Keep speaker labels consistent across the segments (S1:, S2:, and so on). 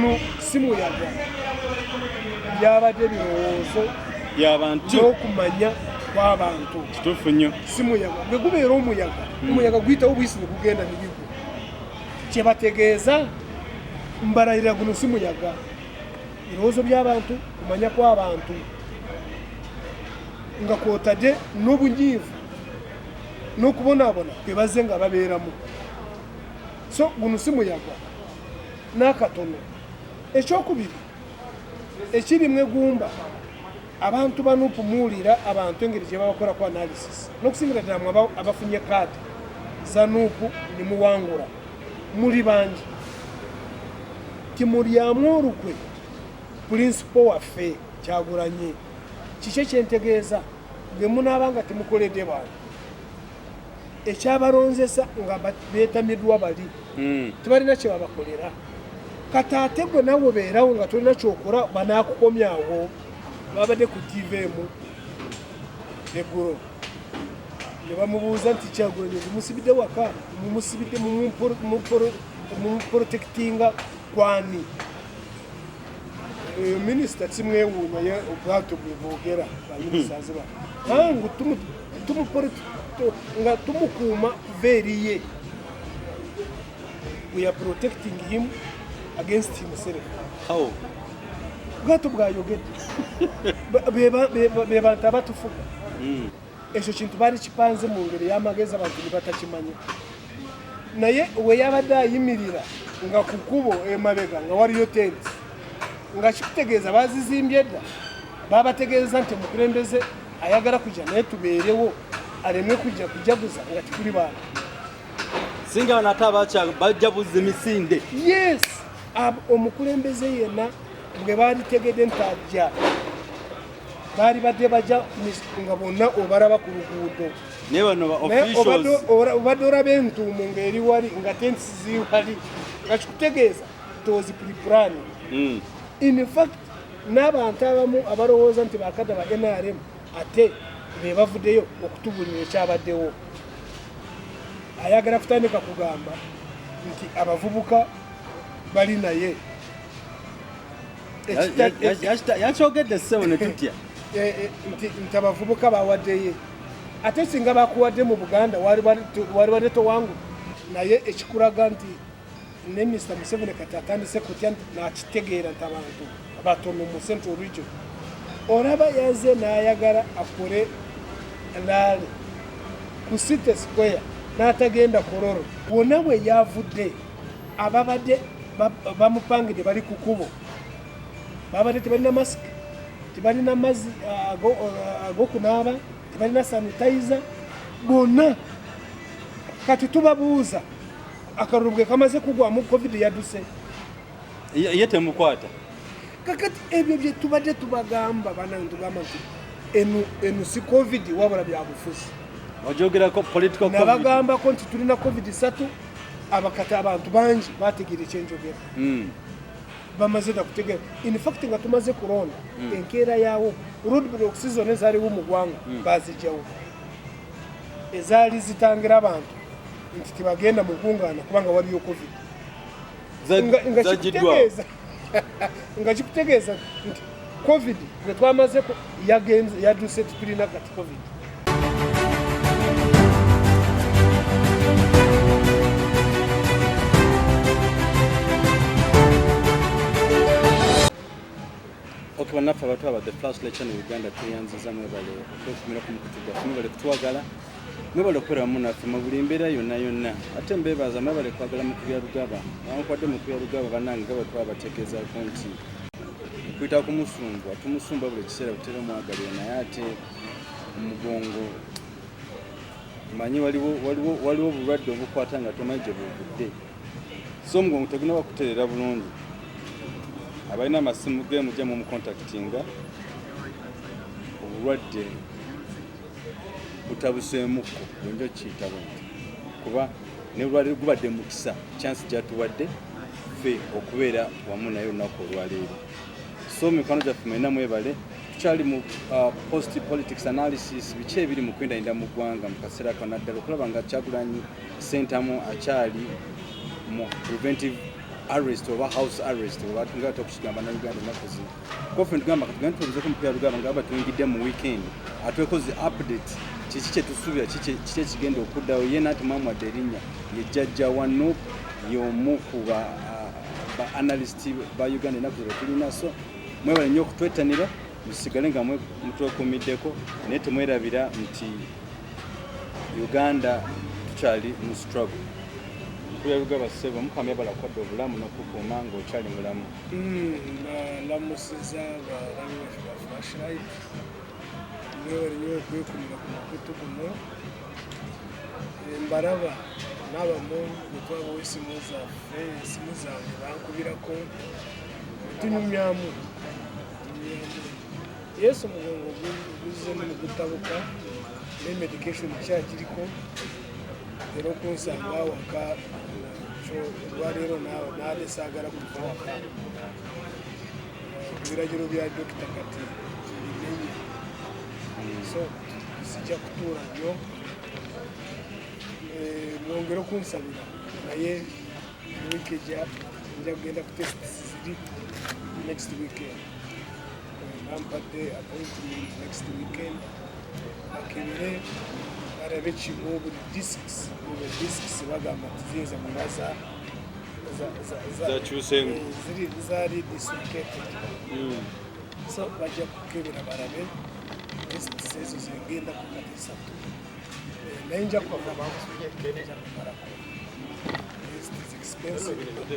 S1: Guno si muyaga, byabadde birowoozo
S2: byabantu
S1: n'okumanya kw'abantu.
S2: Kituufu nnyo.
S1: Si muyaga. Bwe gubeera omuyaga, omuyaga guyitawo buyisi ne gugenda ne bigwa. Kyebategeeza, mbalayirira, guno si muyaga, birowoozo by'abantu, kumanya kw'abantu, nga kwotadde n'obunyiivu n'okubonaabona kwe bazze nga babeeramu. So guno si muyaga n'akatono. Ekyokubiri ekirimu egumba, abantu ba NUP, muwulira abantu engeri gye babakolako analysis, n'okusingira ddala mwe abafunye kaadi za NUP ne muwangula muli bangi, timulyamu olukwe principal waffe Kyagulanyi. Kiki ekyentegeeza? Bwe munaaba nga temukoledde bantu ekyabalonzesa, nga beetamiddwa bali, tebalina kye babakolera. Kati ate gwe nawe obeerawo nga tolina kyokola, banaakukomyawo. Babadde ku TV emu eggulo ne bamubuuza nti, "Kyagulanyi musibidde waka, mumusibidde, mumuprotectinga kwani?" Minisita kimwewuunya ye obwato bwe boogera baminisitazi ba ngu nga tumukuuma kuva eriye, we are protecting him against himself.
S2: How?
S1: Bwato bwayogedde. Be bantu abatufuga. Ekyo kintu baali kipanze mu ngeri y'amagezi, abantu ne batakimanya. Naye we yabadde ayimirira nga ku kkubo emabega nga waliyo tenti, nga kikutegeeza bazizimbye dda. Babategeeza nti omukulembeze ayagala kujja, naye tubeerewo aleme kujja kujaguza nga tikuli bantu.
S2: Singa bano ate abakya bajja buzza emisinde.
S1: Yes, omukulembeze yenna bwe baalitegedde nti ajja, baali badde bajja nga bonna obalaba ku luguudo.
S2: Naye bano ba
S1: Naye
S2: officials
S1: obadde olaba entuumu ng'eri wali, nga tenti ziri wali, nga kikutegeeza it was pre-plan. In fact, n'abantu abamu abalowooza nti bakadda ba NRM ate be bavuddeyo okutubulira ekyabaddewo, ayagala kutandika kugamba nti abavubuka bali naye.
S2: Yakyogedde ssebo ne tutya.
S1: Nti abavubuka bawaddeyo, ate singa bakuwadde mu Buganda wali badde towangu. Naye ekikulaga nti ne Mr Museveni kati atandise kutya, nakitegeera nti abantu batono mu Central Region. Olaba yaze n'ayagala akole rally ku City Square n'atagenda Kololo. Wonna bwe yavudde, ababadde bamupangidde bali ku kubo, babadde tebalina masiki, tebalina mazzi ag'okunaaba, tebalina sanitizer bonna. Kati tubabuuza, akalulu bwe kamaze kugwamu, COVID yadduse?
S2: Ye temukwata.
S1: Kakati ebyo bye tubadde tubagamba, banange, tugamba nti eno si COVID, wabula byabufuzi.
S2: Ojogerako political COVID.
S1: Nabagambako nti tulina COVID satu. Abakati abantu bangi bategeera ekyenjogera. Bamaze nakutegeera. In fact, nga tumaze kulonda, enkeera yaawo roadblocks zonna ezaaliwo mu ggwanga bazijjawo, ezaali zitangira abantu nti tebagenda mu nkungaana kubanga waliyo COVID. Nga
S2: Zagiddwawo.
S1: Nga kikutegeeza nti COVID gwe twamazeko yagenze, yadduse, tetulina kati COVID.
S2: Ok, bannaffe abato aba The Flash Lecture in Uganda, tweyanziza, mwebale okwekumira ku mukutu gwaffe, mwebale kutwagala, mwebale okubeera wamu naffe mu buli mbeera yonna yonna. Ate mbeebaza, mwebale kwagala Mukubya Lugaba. Newankubadde Mukubya Lugaba, bannange, nga bwe twabategeezaako nti okuyita kumusumbwa, tumusumbwa buli kiseera, butera omwagalira, naye ate omugongo manyi waliwo obulwadde obukwata nga tomanyi gye buvudde, so omugongo tegunaba kutereera bulungi. Abalina amasimu ge mujja mumucontactinga. Obulwadde butabuseemukko, bwenja okiyita bwenti, kuba ne lwaleero gubadde mukisa, chance gyatuwadde ffe okubeera wamu naye olunaku olwaleero. So mikwano gyaffe mwena mwebale. Tukyali mu post politics analysis, biki ebiri mu kwendayinda mu ggwanga mu kaseera kano, naddala okulaba nga Kyagulanyi Sentamu akyali mu preventive Arrest oba house arrest oba nga tokukigamba na Uganda ennaku zino. Kofe ntugamba katugende tubuzeeko omupiira lugaba nga batuyingidde mu weekend, atwekoze update kiki kyetusuubira, kiki ekigenda okuddawo. Ye naati mwamuwadde erinnya ye jjajja wa NUP, y'omu ku ba analyst ba Uganda ennaku zino tulina. So mwebale nnyo okutwettanira, musigale nga mutwekuumiddeko, naye temwerabira nti Uganda tukyali mu struggle. Mukulu Lugaba ssebo, Mukama yabala kwadde obulamu n'okukuuma ng'okyali mulamu.
S1: Nalamusiza balabi baffe ba Flashlight, mwebale nnyo okwekumira ku mukutu guno. Mbalaba n'abamu bwe twabawa esimu zaffe, esimu zange bankubirako, tunyumyamu tunyumyamu. Yesu, omugongo guzzemu ne gutabuka, ne medication kyagiriko, era okunsanga awaka nakyo olwaleero naade saagala kuva waka. Ku biragiro bya dokita kati bimenye, so sijja kutuula nnyo. Mwongere okunsabira, naye wiiki ejja nja kugenda ku test ziri next weekend. Bampadde appointment next weekend, bakebere balabe kimu buli discs, buli discs bagamba nti ziyinza kuba
S2: Zakyuseemu.
S1: Ziri zaali dislocated, so bajja kukebera balabe tests ezo zengenda ku kati esatu. Naye nja kubamalako, nja kumalako. It is expensive, but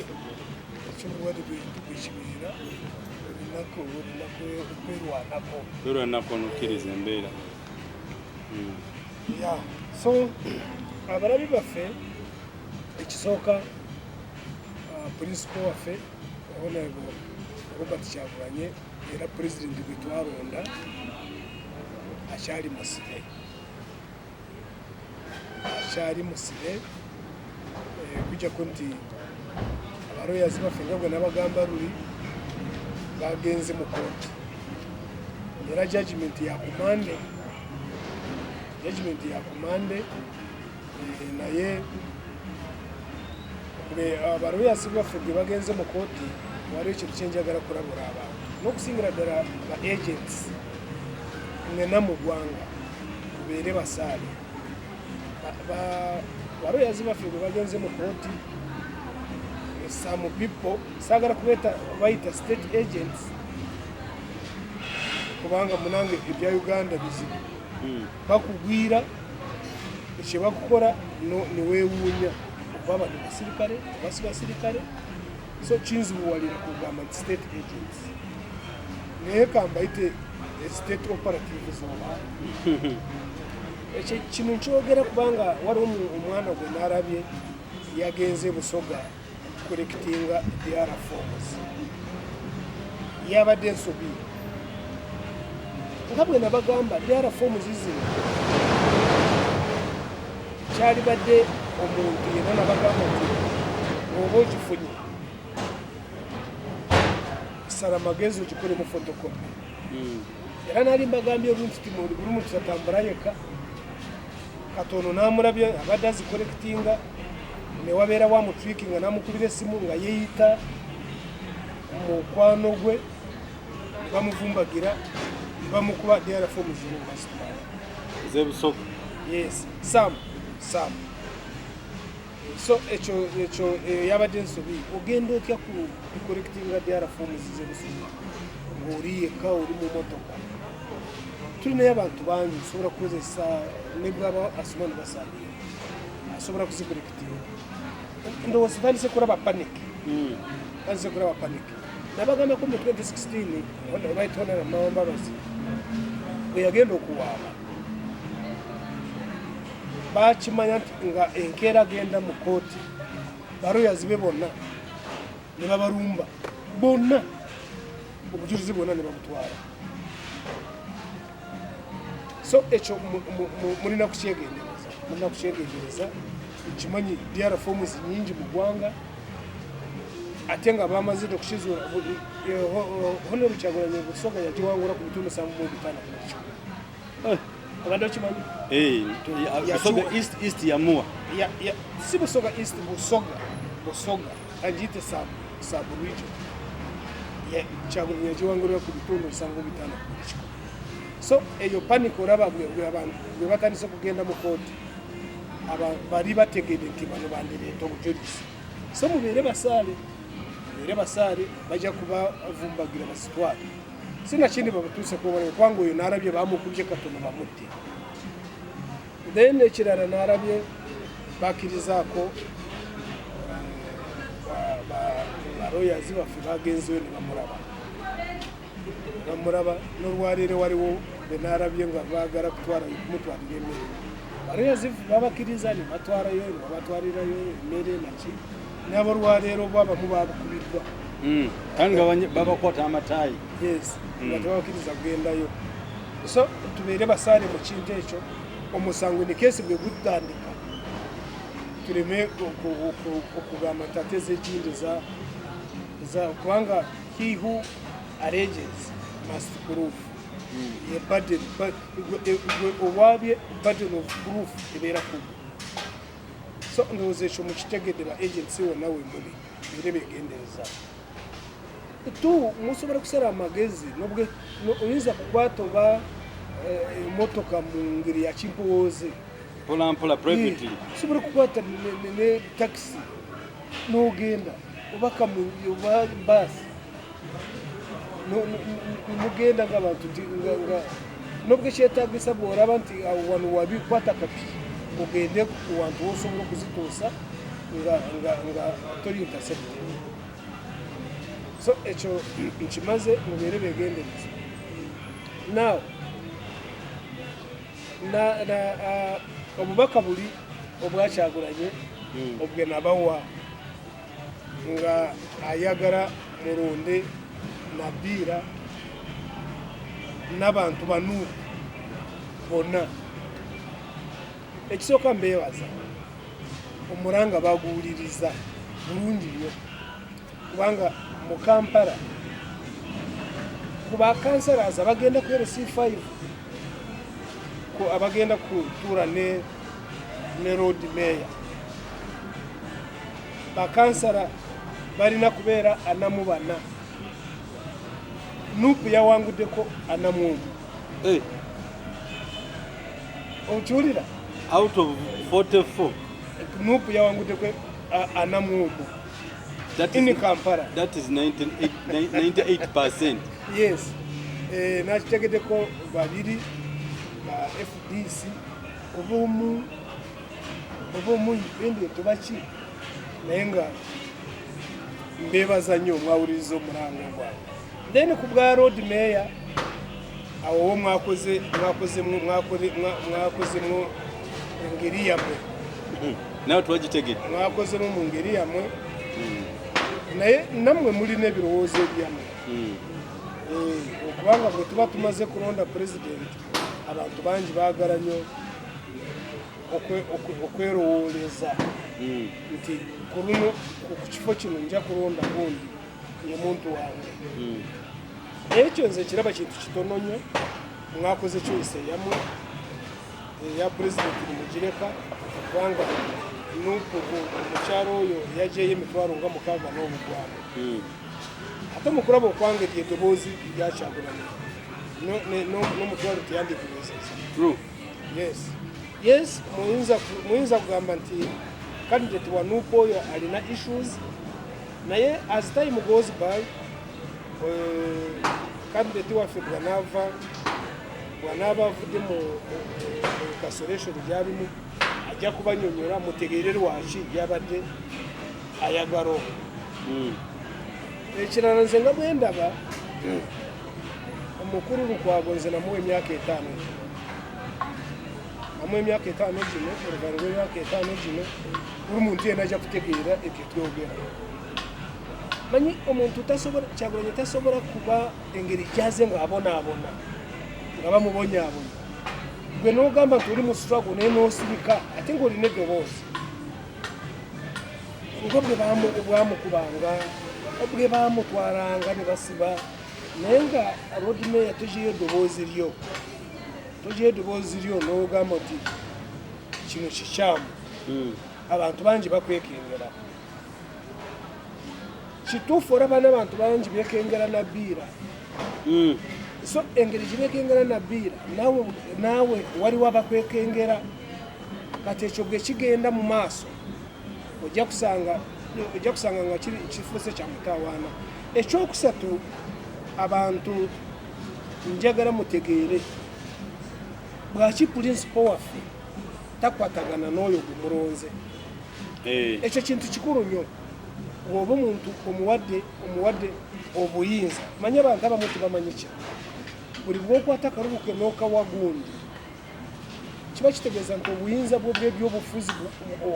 S1: ekyobulwadde bwekibeera, olunaku olunaku kwerwanako.
S2: Kwerwanako n'okkiriza embeera.
S1: Yeah. So abalabi baffe, ekisooka, principal waffe Honorable Robert Kyagulanye, era president gwe twalonda, akyali musibe, akyali musibe. Kujjako nti abaloyazi baffe, nga bwe nabagamba luli, bagenze mu kooti, era judgment ya kumande, judgment ya kumande. Naye bwe abaloyasi baffe bwe bagenze mu kooti, waliwo ekintu kyenjagala kulabula abantu n'okusingira ddala ba agents mwena mu ggwanga, mubeere basaale. Baloyazi baffe bwe bagenze mu kooti, some people, saagala kubeeta bayita state agents, kubanga munange ebya Uganda bizibu. Bakugwira, kyebakukola niweewuunya oba bano basirikale oba si basirikale. So kinzibuwalira kugamba nti state agents, naye kambayite state operatives. Oba ekyo kino nkyogera kubanga waliwo omwana gwe nalabye yagenze Busoga collectinga DR forms. Yabadde ensobi. Nga bwe nabagamba, DR forms zino kyalibadde omuntu yenna, nabagamba nti bw'oba ogifunye, sala magezi ogikolemu photocopy. Era nali mbagambye olunti ti buli muntu tatambula yekka. Katono namulabye abadde azicollectinga, newabeera wamutrickinga, namukubira esimu nga yeeyita mukwano gwe, bamuvumbagira, bamukuba DR form zino bazitwala.
S2: Ez'ebusoga.
S1: Yes, some. So ekyo yabadde ensobi. Ogenda otya ku collectinga DR forms z'ebusoga ng'oli yekka, oli mu motoka? Tulinayo abantu bangi, osobola kukozesa ne bwaba asoma ne basaabira, asobola kuzicollectinga. Ndowooza tandise kulaba panic, tandise kulaba panic. Nabagambako mu 2016, right Honorable Amama Mbabazi bwe yagenda okuwaaba, bakimanya nti nga enkeera agenda mu kooti, baloyazi be bonna ne babalumba bonna, obujulizi bwonna ne babutwala. So ekyo mulina kukyegendereza, mulina kukyegendereza. Nkimanyi DR forms nyingi mu ggwanga, ate nga bamaze okukizuula Honorable Kyagulanyi Busoga yagiwangula ku bitundu 75 ku 100. Obadde okimanyi?
S2: Busoga East, East yamuwa.
S1: Si Busoga East, Busoga, Busoga agiyite Sam. Sub region Kyagulanyi yagiwangulira ku bitundu 75 ku buli 100. So eyo panic olaba bwe batandise kugenda mu kooti, bali bategedde nti bano bandireeta obujulizi. So mubeere basaale, mubeere basaale, bajja kubavumbagira bazitwale, sinakindi babatuuse kubona, kubanga oyo n'alabye bamukubye katono bamutte. Then ekirala, n'alabye bakkirizaako balawyers baffe bagenzeyo ne bamulaba n'olwaleero waliwo bwe n'alabye nga baagala kutwalayo kumutwalira emmere. Balawyers babakkiriza ne batwalayo, ne babatwalirayo emmere naki, n'abolwaleero bwabamu babukubiddwa.
S2: Kandi nga babakwata amataayi.
S1: Yes, nga tebabakkiriza kugendayo. So tubeere basaale mu kintu ekyo. Omusango ne case bwe gutandika, tuleme okugamba nti ate ezekindi za, kubanga he who alleges must prove. Ye burden, gwe owabye, burden of proof ebeera kugwe. So ndowooza ekyo mukitegedde. Ba agency wonna we muli, beere begendereza tu. Musobola kusala amagezi oyinza kukwata oba emotoka mu ngeri ya kimpowooze.
S2: Mpola mpola, privately.
S1: Osobola kukwata ne taxi n'ogenda, oba kamunye oba baasi, mugenda ng'abantu nti nga nobwo ekyetagisa bw'olaba nti awo wano wabi, kwata akapiki ogende ku wantu wosobola okuzituusa nga toli intercepted. So ekyo nkimaze, mubeere begendereza. Now na obubaka buli obwakyagulanye obwe nabawa nga ayagala mulonde Nabiira n'abantu banu bonna. Ekisooka, mbeebaza omulanga baguwuliriza bulungi nnyo, kubanga mu Kampala ku bakansalazi abagenda ku LC5, abagenda kutuula ne Lord Mayor, bakansala balina kubeera 44. NUP yawanguddeko 41. Okiwulira?
S2: Out of 44.
S1: NUP yawanguddeko 41 in Kampala.
S2: That is 98%.
S1: Yes. Nakitegeddeko babiri ba FDC oba omu independent baki, naye nga mbebaza nnyo mwawuliriza omulango gwange. Then ku bwa Lord Mayor, awo wo mwakozemu engeri yammwe.
S2: Nawe twagitegedde.
S1: Mwakozemu mu ngeri yammwe, naye nammwe mulina ebirowoozo ebyammwe. Okubanga bwe tuba tumaze kulonda president, abantu bangi baagala nnyo okwerowooleza nti ku luno ku kifo kino nja kulonda gundi, ye muntu wange. Ekyo nze kiraba kintu kitono nnyo. Mwakoze choice eyammwe. Eya president nimugireka, kubanga NUP omukyalo oyo yajeyo emitwalo nga 6 n'obugwano. Ate mukulaba okwange lyeddoboozi lyakyagulanye n'omutwalo teyandikuwezeza.
S2: True.
S1: Yes, muyinza kugamba nti candidate wa NUP oyo alina issues, naye as time goes by, candidate waffe bwanaaba avudde mu incarceration gyalimu, ajja kubanyonyola mutegeere lwaki yabadde ayagala okwo. Ekirala, nze nga bwendaba omukulu Lukwago, nze namuwa emyaka 5 gino, namuwa emyaka 5 gino. Oluvannyuma lw'emyaka 5 gino, buli muntu yenna ajja kutegeera ebyo twogera. Manyi omuntu tasobola, Kyagulanyi tasobola kuba engeri gyaze ng'abonaabona, nga bamubonyabonya, gwe n'ogamba nti oli mu struggle naye n'osirika ate ng'olina eddoboozi, nga bwe bwamukubanga, bwe bamutwalanga ne basiba, naye nga Lord Mayor togiyo eddoboozi lyo, togiyo eddoboozi lyo n'ogamba nti kino kikyamu. Abantu bangi bakwekengera. Kituufu, olaba n'abantu bangi bekengera Nabiira. So engeri gibekengera Nabiira, naawe waliwo abakwekengera. Kati ekyo bwe kigenda mu maaso, ojja kusanga nga kifuuse kya mutawaana. Ekyokusatu, abantu njagala mutegeere bwaki principal waffe takwatagana n'oyo gwe mulonze. Ekyo kintu kikulu nnyo. Bw'oba omuntu omuwadde obuyinza, manye abantu abamu tebamanyi kino, buli bw'okwata akalulu ke n'okawa gundi, kiba kitegeeza nti obuyinza bwo bw'ebyobufuzi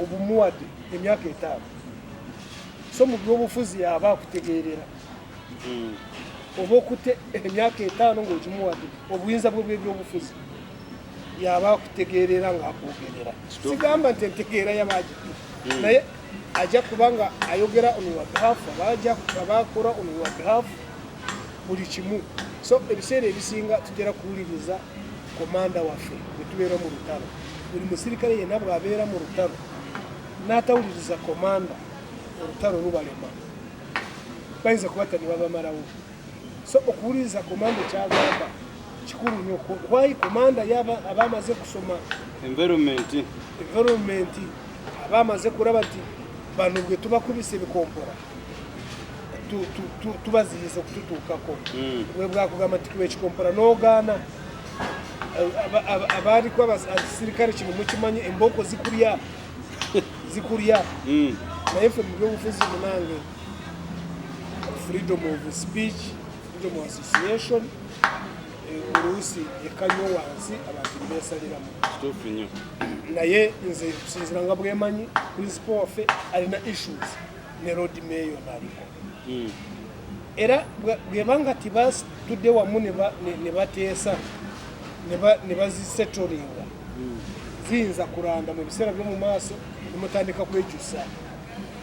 S1: obumuwadde emyaka 5. So mu byobufuzi yaba akutegeerera. Oba okutte emyaka 5 ng'ogimuwadde obuyinza bwe bw'ebyobufuzi, yaba akutegeerera ng'akwogerera. Sigamba nti entegeera yabagiti, naye ajja kuba nga ayogera on your behalf, aba akola on your behalf buli kimu. So ebiseera ebisinga tutera kuwuliriza commander waffe bwe tubeera mu lutalo. Buli musirikale yenna bw'abeera mu lutalo n'atawuliriza commander, olutalo lubalema, bayinza kubatta ne babamalawo. So okuwuliriza commander kyagamba kikulu nnyo. Why? Commander yaba aba amaze kusoma
S2: environment.
S1: Environment, aba amaze kulaba nti bano bwe tubakubisa ebikompora tubaziyiza okututuukako. Bwe bwakugamba nti kuba ekikompora n'ogaana, abaaliko abasirikale kino mukimanyi, embooko zikulya zikulya. Naye ffe mu byobufuzi munange, freedom of speech, freedom of association, oluusi ekanywa wansi, abantu nebesaliramu.
S2: Kituufu nnyo.
S1: Naye nze kusinzira nga bwemanyi, principal waffe alina issues ne lord mayor naliko. Era bwebanga tibatudde wamu ne bateesa ne bazisettlinga, ziyinza kulanda mu biseera by'omu maaso nemutandika kwejusa.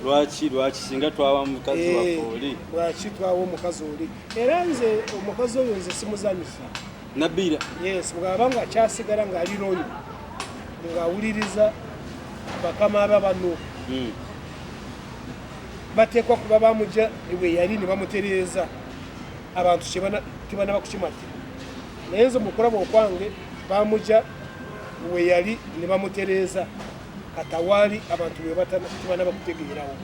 S2: Lwaki singa twawa mukazi waffe oli?
S1: Lwaki twawa omukazi oli? Era nze omukazi oyo nze simuzanyisa.
S2: Nabiira?
S1: Yes, bw'aba nga akyasigala ng'ali loyal, ng'awuliriza bakama aba bano, bateekwa kuba bamugya bwe yali ne bamutereeza. Abantu tebanaba kukimatira, naye nze mukulaba okwange bamugya we yali ne bamutereeza. Katawaali abantu bwe tebanaba kutegeerawo.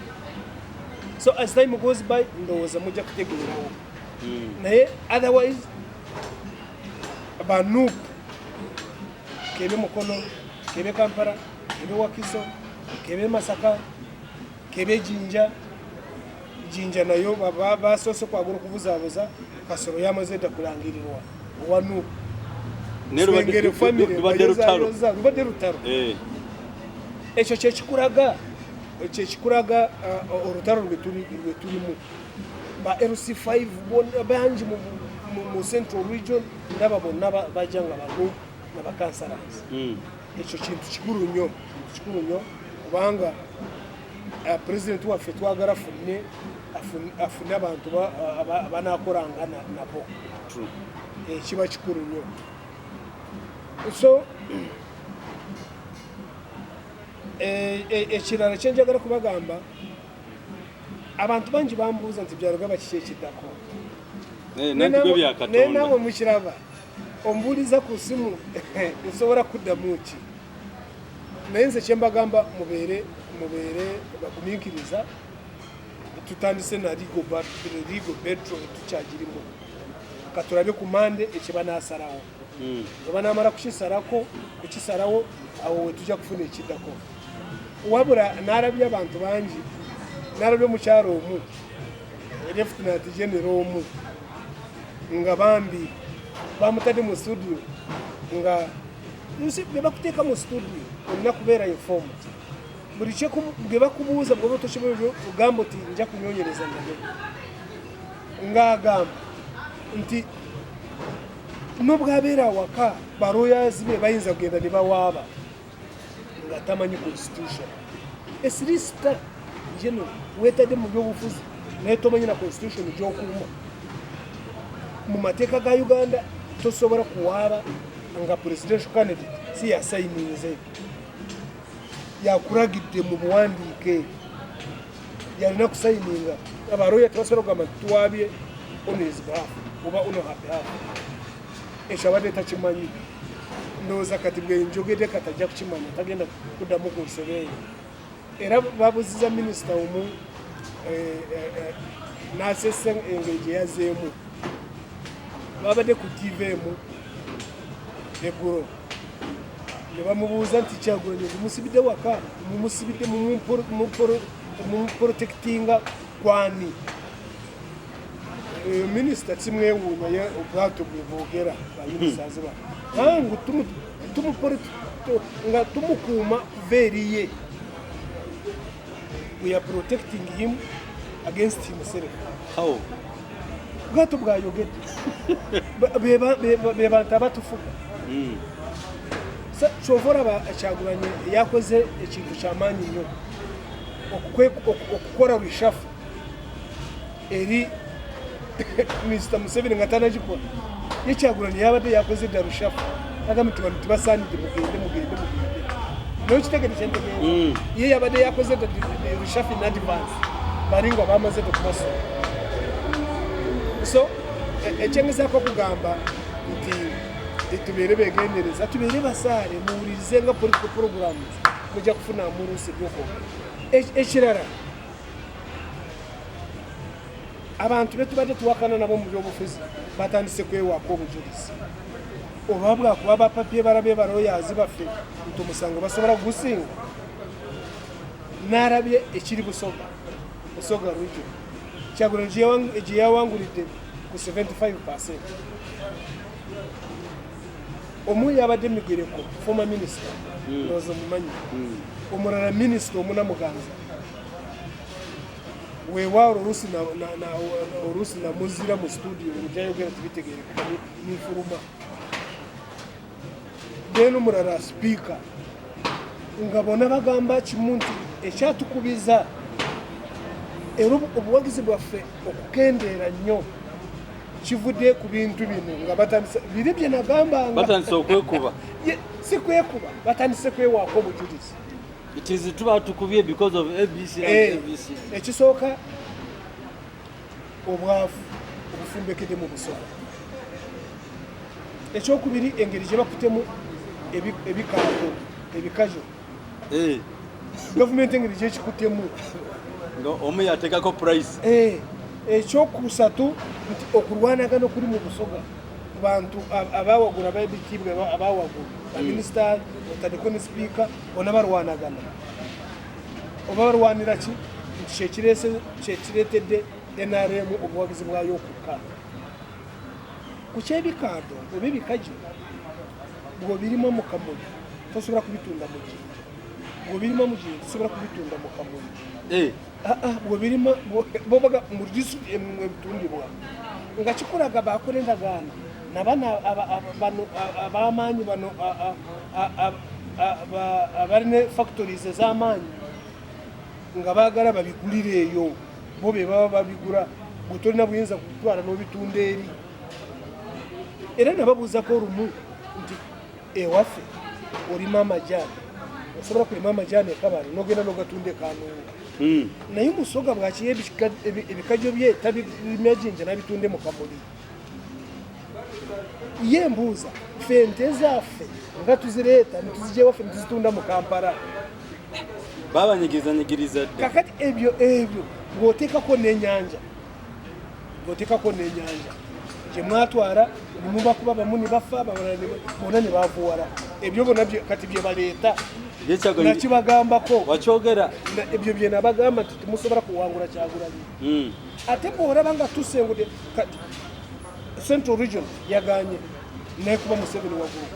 S1: So as time goes by, ndowooza mujja kutegeerawo. Naye otherwise ba NUP, kebe Mukono, kebe Kampala, kebe Wakiso, kebe Masaka, kebe Jinja. Jinja nayo basoose kwagala okubuzaabuza. Kasolo yamaze dda kulangirirwa owa NUP.
S2: Naye
S1: Swengere family
S2: lubadde lutalo.
S1: Bayozayoza, lubadde lutalo. Ekyo kyekikulaga olutalo lwe tulimu. Ba LC5 bonna bangi mu Central Region, ndaba bonna bajja nga banu nabacouncillors. Ekyo kintu kikulu nnyo, kintu kikulu nnyo, kubanga president waffe twagala afune abantu abanakolanga nabo.
S2: True.
S1: Kiba kikulu nnyo. So ekirala kyenjagala kubagamba, abantu bangi bambuuza nti Byarugaba kiki ekiddako?
S2: Nanti gwe bya
S1: Naye
S2: Katonda.
S1: Naawe mukiraba, ombuuliza ku simu, nsobola kuddamu ki? Naye nze kyembagamba, mubeere bagumiikiriza. Tutandise na legal battle, tukyagirimu. Katulabe ku Mande ekibanasalawo. Bwe banamala kukisalawo, awo we tujja kufuna ekiddako. Wabula nalabye abantu bangi, nalabye omukyalo omu, Lieutenant General omu, nga bambi bamutadde mu studio. Nga nsi bwe bakuteeka mu studio, olina kubeera informed. Buli bwe bakubuuza, bw'oba tokimanyi, ogamba oti nja kunyonyereza. Naye ng'agamba nti nobwabeera awaka, balawyers be bayinza kugenda ne bawaaba nga tamanyi constitution. A solicitor general weetadde mu byobufuzi, naye tomanyi na constitution gyokuuma. Mu mateeka ga Uganda tosobola kuwaaba nga presidential candidate si yasayininze, yakulagidde mu buwandiike. Yalina kusayininga. Abalooya tebasobola kugamba nti tuwaabye on his behalf oba on her behalf. Ekyo abadde takimanyi. Ndowooza kati bwe njogedde kati ajja kukimanya, tagenda kuddamu ku nsobe eyo. Era babuziza minisita omu n'asesa engeri gye yazzeemu. Babadde ku TV emu eggulo ne bamubuuza nti Kyagulanyi mumusibidde waka, mumusibidde mumuprotectinga kwani? Minisita kimwewuunya ye obwato bwe boogera baminisitazi ba ngu nga tumukuuma kuva eriye. We are protecting him against himself.
S2: How?
S1: Bwato bwayogedde be bantu abatufuga. Kyova olaba Kyagulanyi yakoze ekintu kyamaanyi nnyo okukola reshuffle eri Mr Museveni nga tanagikola. Ye Kyagulanyi yabadde yakoze dda reshuffle, agamba nti bano tebasaanidde, mugende, mugende, mugende. Naye okitegedde kyentegeeza? Ye yabadde yakoze dda reshuffle in advance, bali nga bamaze dda okubasula. So ekyengezaako okugamba nti tubeere begendereza, tubeere basaale, muwulirize nga political programs, mujja kufuna mulusi ebyokwogera. Ekirala, abantu betubadde tuwakana nabo mu byobufuzi batandise kwewaako obujulizi oba bwakuba bapapye balabe baloyazi baffe nti omusango basobola kugusinga. Narabye ekiri Busoga, Busoga region, Kyagulanyi gye yawangulidde ku 75. Omu yabadde Migereko, former minister, ndowooza omumanyi. Omulala minisita omunamuganza weewaawo oluusi namuzira mu studio byayogera tibitegerekeka nifuluma. Then omulala sipiika, nga bonna bagamba kimu nti ekyatukubiza era obuwagizi bwaffe okukendeera nnyo kivudde ku bintu bino, nga batandise biri bye nagambanga.
S2: Batandise okwekuba.
S1: Si kwekuba, batandise kwewaako obujulizi.
S2: It is tuba tukubye because of ABC and ABC.
S1: Ekisooka, obwavu obufumbekedde mu Busoga. Ekyokubiri, engeri gye bakutemu ebikaago, ebikajo, gavumenti engeri gyekikutemu.
S2: Nga omu yateekako price.
S1: Ekyokusatu nti okulwanagana okuli mu Busoga ku bantu abawagula, ab'ebitiibwa abawagula, baminisita otandiko ne sipiika, bonna balwanagana. Oba balwanira ki? Nti kyekireetedde NRM obuwagizi bwayo okukka. Ku kyebikaado oba ebikajo, bw'obirima mu Kamuli tosobola kubitunda mu Jinja, bw'obirima mu Jinja tosobola kubitunda mu Kamuli. Bw'obirima bobaga mu disitulikiti ebitundibwa, nga kikulaga bakola endagaano nabano bano ab'amaanyi, bano abalina factories ez'amaanyi, nga baagala babigulire eyo, bo be baba babigula, gwe tolina buyinza kutwala n'obitunda eri. Era nababuuzako olumu nti ewaffe olima amajaani, osobola kulima amajaani ekabale n'ogenda n'ogatunda ekanunga, naye Musoga bwakiya ebikajo bye tabirima Jinja n'abitunde mu Kamuli. Ye mbuuza, ffe ente zaffe nga tuzireeta netuzijja ewaffe netuzitunda mu Kampala?
S2: Babanyigiriza dda.
S1: Kakati ebyo bw'oteekako n'ennyanja, bw'oteekako n'ennyanja gye mwatwala nemubakuba, bamu ne bafa, abalala bonna ne bavuwala, ebyo bonna kati bye baleeta nakibagambako.
S2: Wakyogera.
S1: Ebyo bye nabagamba nti temusobola kuwangula Kyagulanyi. Ate bw'olaba nga tusengudde kati Central Region yaganye nekuba Museveni waggulu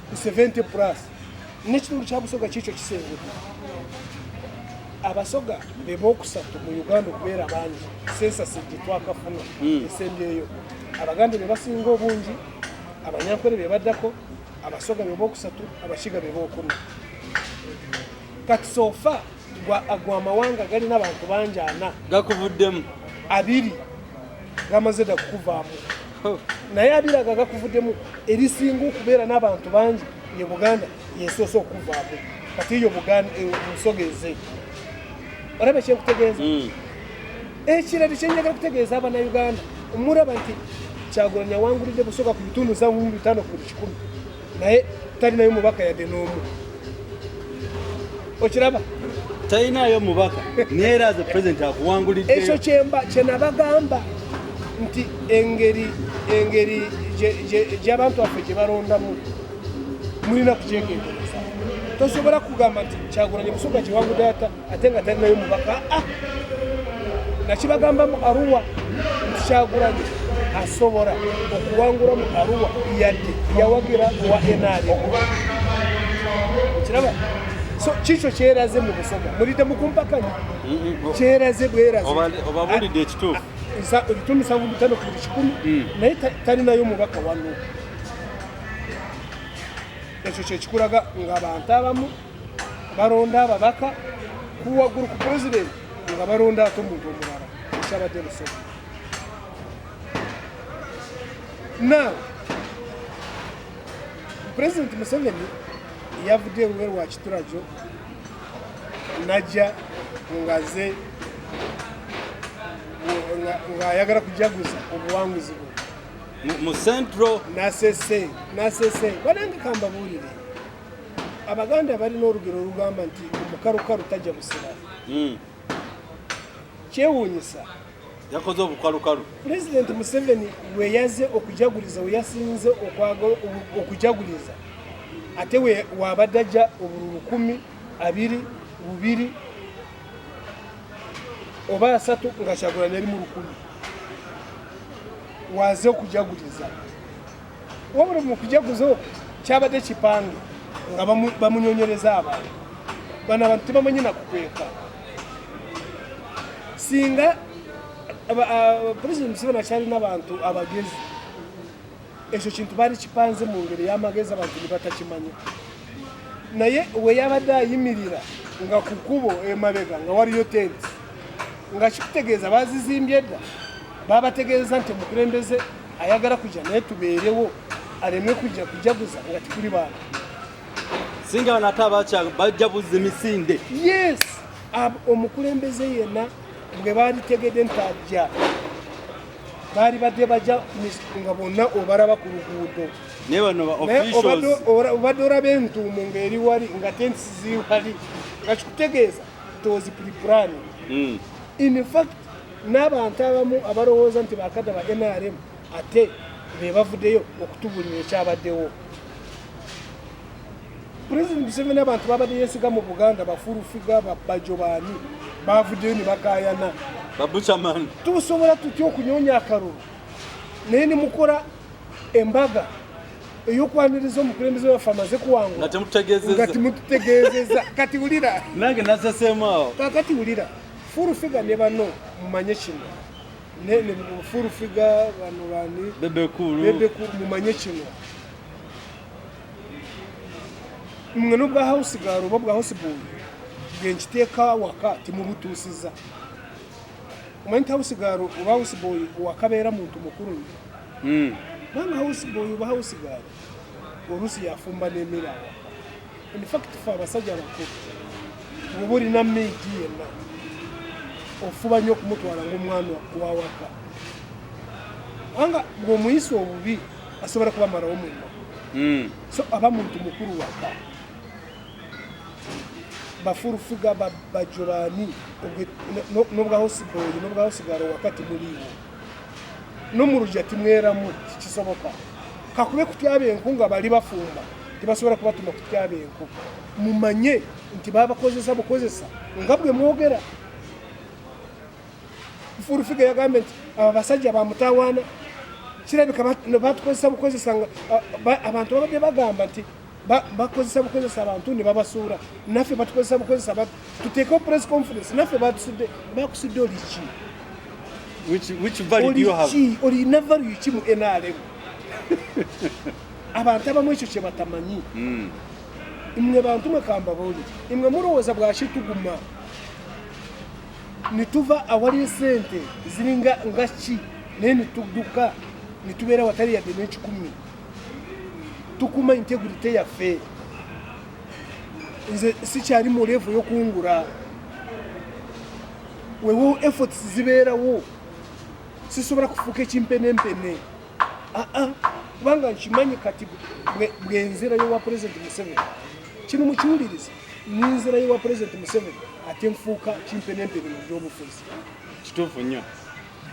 S1: ku 70 plus, n'ekitundu kya Busoga kikyo kisengudde. Abasoga be bokusatu mu Uganda okubeera bangi, census gye twakafuna esembyeyo. Abaganda be basinga obungi, Abanyankole be baddako, Abasoga be bokusatu, Abakiga be bokuna. Kati so far gwa amawanga galina abantu bangi ana
S2: gakuvuddemu.
S1: 20 gamaze dda kukuvaamu, naye 20 ago gakuvuddemu, erisinga okubeera n'abantu bangi ye Buganda, yesoose okuvaamu. Kati eyo Busoga eze. Olaba kyenkutegeeza? Ekirala kyenjagala kutegeeza Abannayuganda, mulaba nti Kyagulanyi awangulidde Busoga ku bitundu 75 ku buli 100, naye talinayo mubaka yadde n'omu. Okiraba?
S2: Talinayo mubaka, naye era as a president akuwangulidde.
S1: Ekyo kyemba kyenabagamba nti engeri gy'abantu baffe gye balondamu mulina kukyegendereza. Tosobola kugamba nti Kyagulanyi Busoga kyewangudde ata ate nga talinayo mubaka. Nakibagamba mu Arua nti Kyagulanyi asobola okuwangula mu Arua yadde yawagira wa NRM. Okiraba? So kikyo kyeraze mu Busoga, mulidde mukumpakanya, kyeraze bweraze.
S2: Obabuulidde ekituufu.
S1: Ebitundu 75 ku buli 100, naye talinayo mubaka wano. Ekyo kyekikulaga ng'abantu abamu balonda ababaka kuwaggulu ku pulezidenti, nga balonda ate omuntu omulala ekyabadde Busoga. Now Pulezidenti Museveni yavudde ebweru wa kiturajo najja ngaze ng'ayagala kujaguza obuwanguzi bwe
S2: mu Central.
S1: Nasese banange, kambabuulire, Abaganda balina olugero olugamba nti omukalukalu tajja busira. Kyewuunyisa.
S2: Yakoze obukalukalu.
S1: Pulezidenti Museveni we yaze okujaguliza, we yasinze okujaguliza, ate we wabadde ajja obululu 10, 2, 2 oba 3, nga Kyagulanyi ali mu 1000 waze okujaguliza. Wabula mu kujaguza okwo kyabadde kipange nga bamunyonyereza abantu. Bano abantu tebamanyi nakukweka. Singa Pulezidenti Museveni akyalina abantu abagezi, ekyo kintu baali kipanze mu ngeri y'amagezi, abantu ne batakimanya. Naye we yabadde ayimirira nga ku kkubo emabega nga waliyo tenti, nga kikutegeeza bazizimbye dda, babategeeza nti omukulembeze ayagala kujja, naye tubeerewo alemwe kujja kujaguza nga tikuli bantu.
S2: Singa bano ate abakya bajja buzza emisinde.
S1: Yes, omukulembeze yenna bwe baalitegedde nti ajja, baali badde bajja nga bonna obalaba ku luguudo.
S2: Naye bano ba
S1: Naye
S2: officials
S1: obadde olaba entuumu ng'eri wali, nga tents ziri wali, nga kikutegeeza it was pre-planned. In fact, n'abantu abamu abalowooza nti bakadda ba NRM ate be bavuddeyo okutubulira ekyabaddewo. President Museveni, abantu babadde yeesiga mu Buganda, bafulufiga, babajo, baani, bavuddeyo ne bakayana.
S2: Babuchaman.
S1: Tusobola tutya okunyonya akalulu, naye ne mukola embaga ey'okwaniriza omukulembeze waffe amaze kuwangula
S2: nga temututegeezezza?
S1: Nga temututegeezezza. Kati wulira.
S2: Nange naseseemu awo.
S1: Kakati wulira, Full Figure ne bano, mumanye kino, ne Full Figure bano bani?
S2: Bebe Cool.
S1: Bebe Cool, mumanye kino, mwe n'obwa house girl oba bwa house boy bwe nkiteeka waka timubutuusiza. Omanyi nti house girl oba house boy wakabeera muntu mukulu nnyo? Kubanga house boy oba house girl oluusi yafumba n'emmere awaka. In fact, fe abasajja abakulu, bw'oba olina maid yenna, ofuba nnyo okumutwala ng'omwana wawaka, kubanga bw'omuyisa obubi asobola kubamalawo munno. So aba muntu mukulu waka. Bafulufiga, bajolani, n'obwa house boy n'obwa house girl waka timuliiwo, n'omuluja timweramu, tikisoboka. Kakube kutyaba enku nga bali bafumba, tebasobola kubatuma kutyaba enku. Mumanye nti babakozesa bukozesa nga bwe mwogera. Full Figure yagambye nti abo abasajja bamutawaana, kirabika batukozesa bukozesa, nga abantu babadde bagamba nti bakozesa bukozesa abantu ne babasuula, naffe batukozesa bukozesa, tuteekewo press conference, naffe batusudde. Bakusudde oliki?
S2: Which value do you have?
S1: Oliki? Olina value ki mu NRM? Abantu abamu ekyo kye batamanyi. Imwe bantu mwe, kambabuulire, imwe mulowooza bwaki tuguma nituva awali esente ziringa nga ki, naye nitudduka nitubeera watali yadde n'ekikumi? Tukuma integrity yaffe. Nze sikyali mu level y'okungula. Wewo efforts zibeerawo, sisobola kufuuka ekimpenempene, aa, kubanga nkimanyi kati bwenzirayo wa President Museveni, kino mukiwulirize, ninzirayo wa President Museveni ate nfuuka kimpenempene mu byobufuzi.
S2: Kituufu nnyo.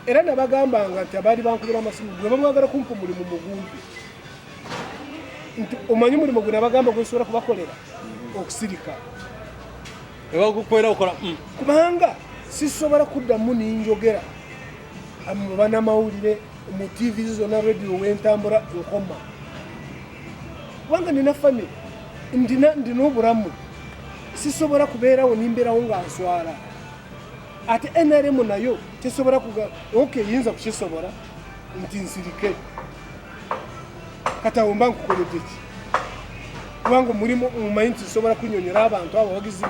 S1: Era nabagambanga nti abaali bankubira amasimu bwe bamwagala kumpa omulimu mugumpi, nti omanyi omulimu gwe nabagamba gwensobola kubakolera, okusirika.
S2: Ebagukwera okola.
S1: Kubanga sisobola kuddamu ninjogera mu banamawulire, mu TV zonna, radio, wentambula nkoma, kubanga nina family, ndina obulamu, sisobola kubeerawo nimbeerawo nga nswala. Ate NRM nayo tesobola kuga ok, yinza kukisobola nti nsirike kati awo mba nkukoledde ki? Kubanga omulimu mumanyi nti nsobola kunyonyola abantu abawagizi,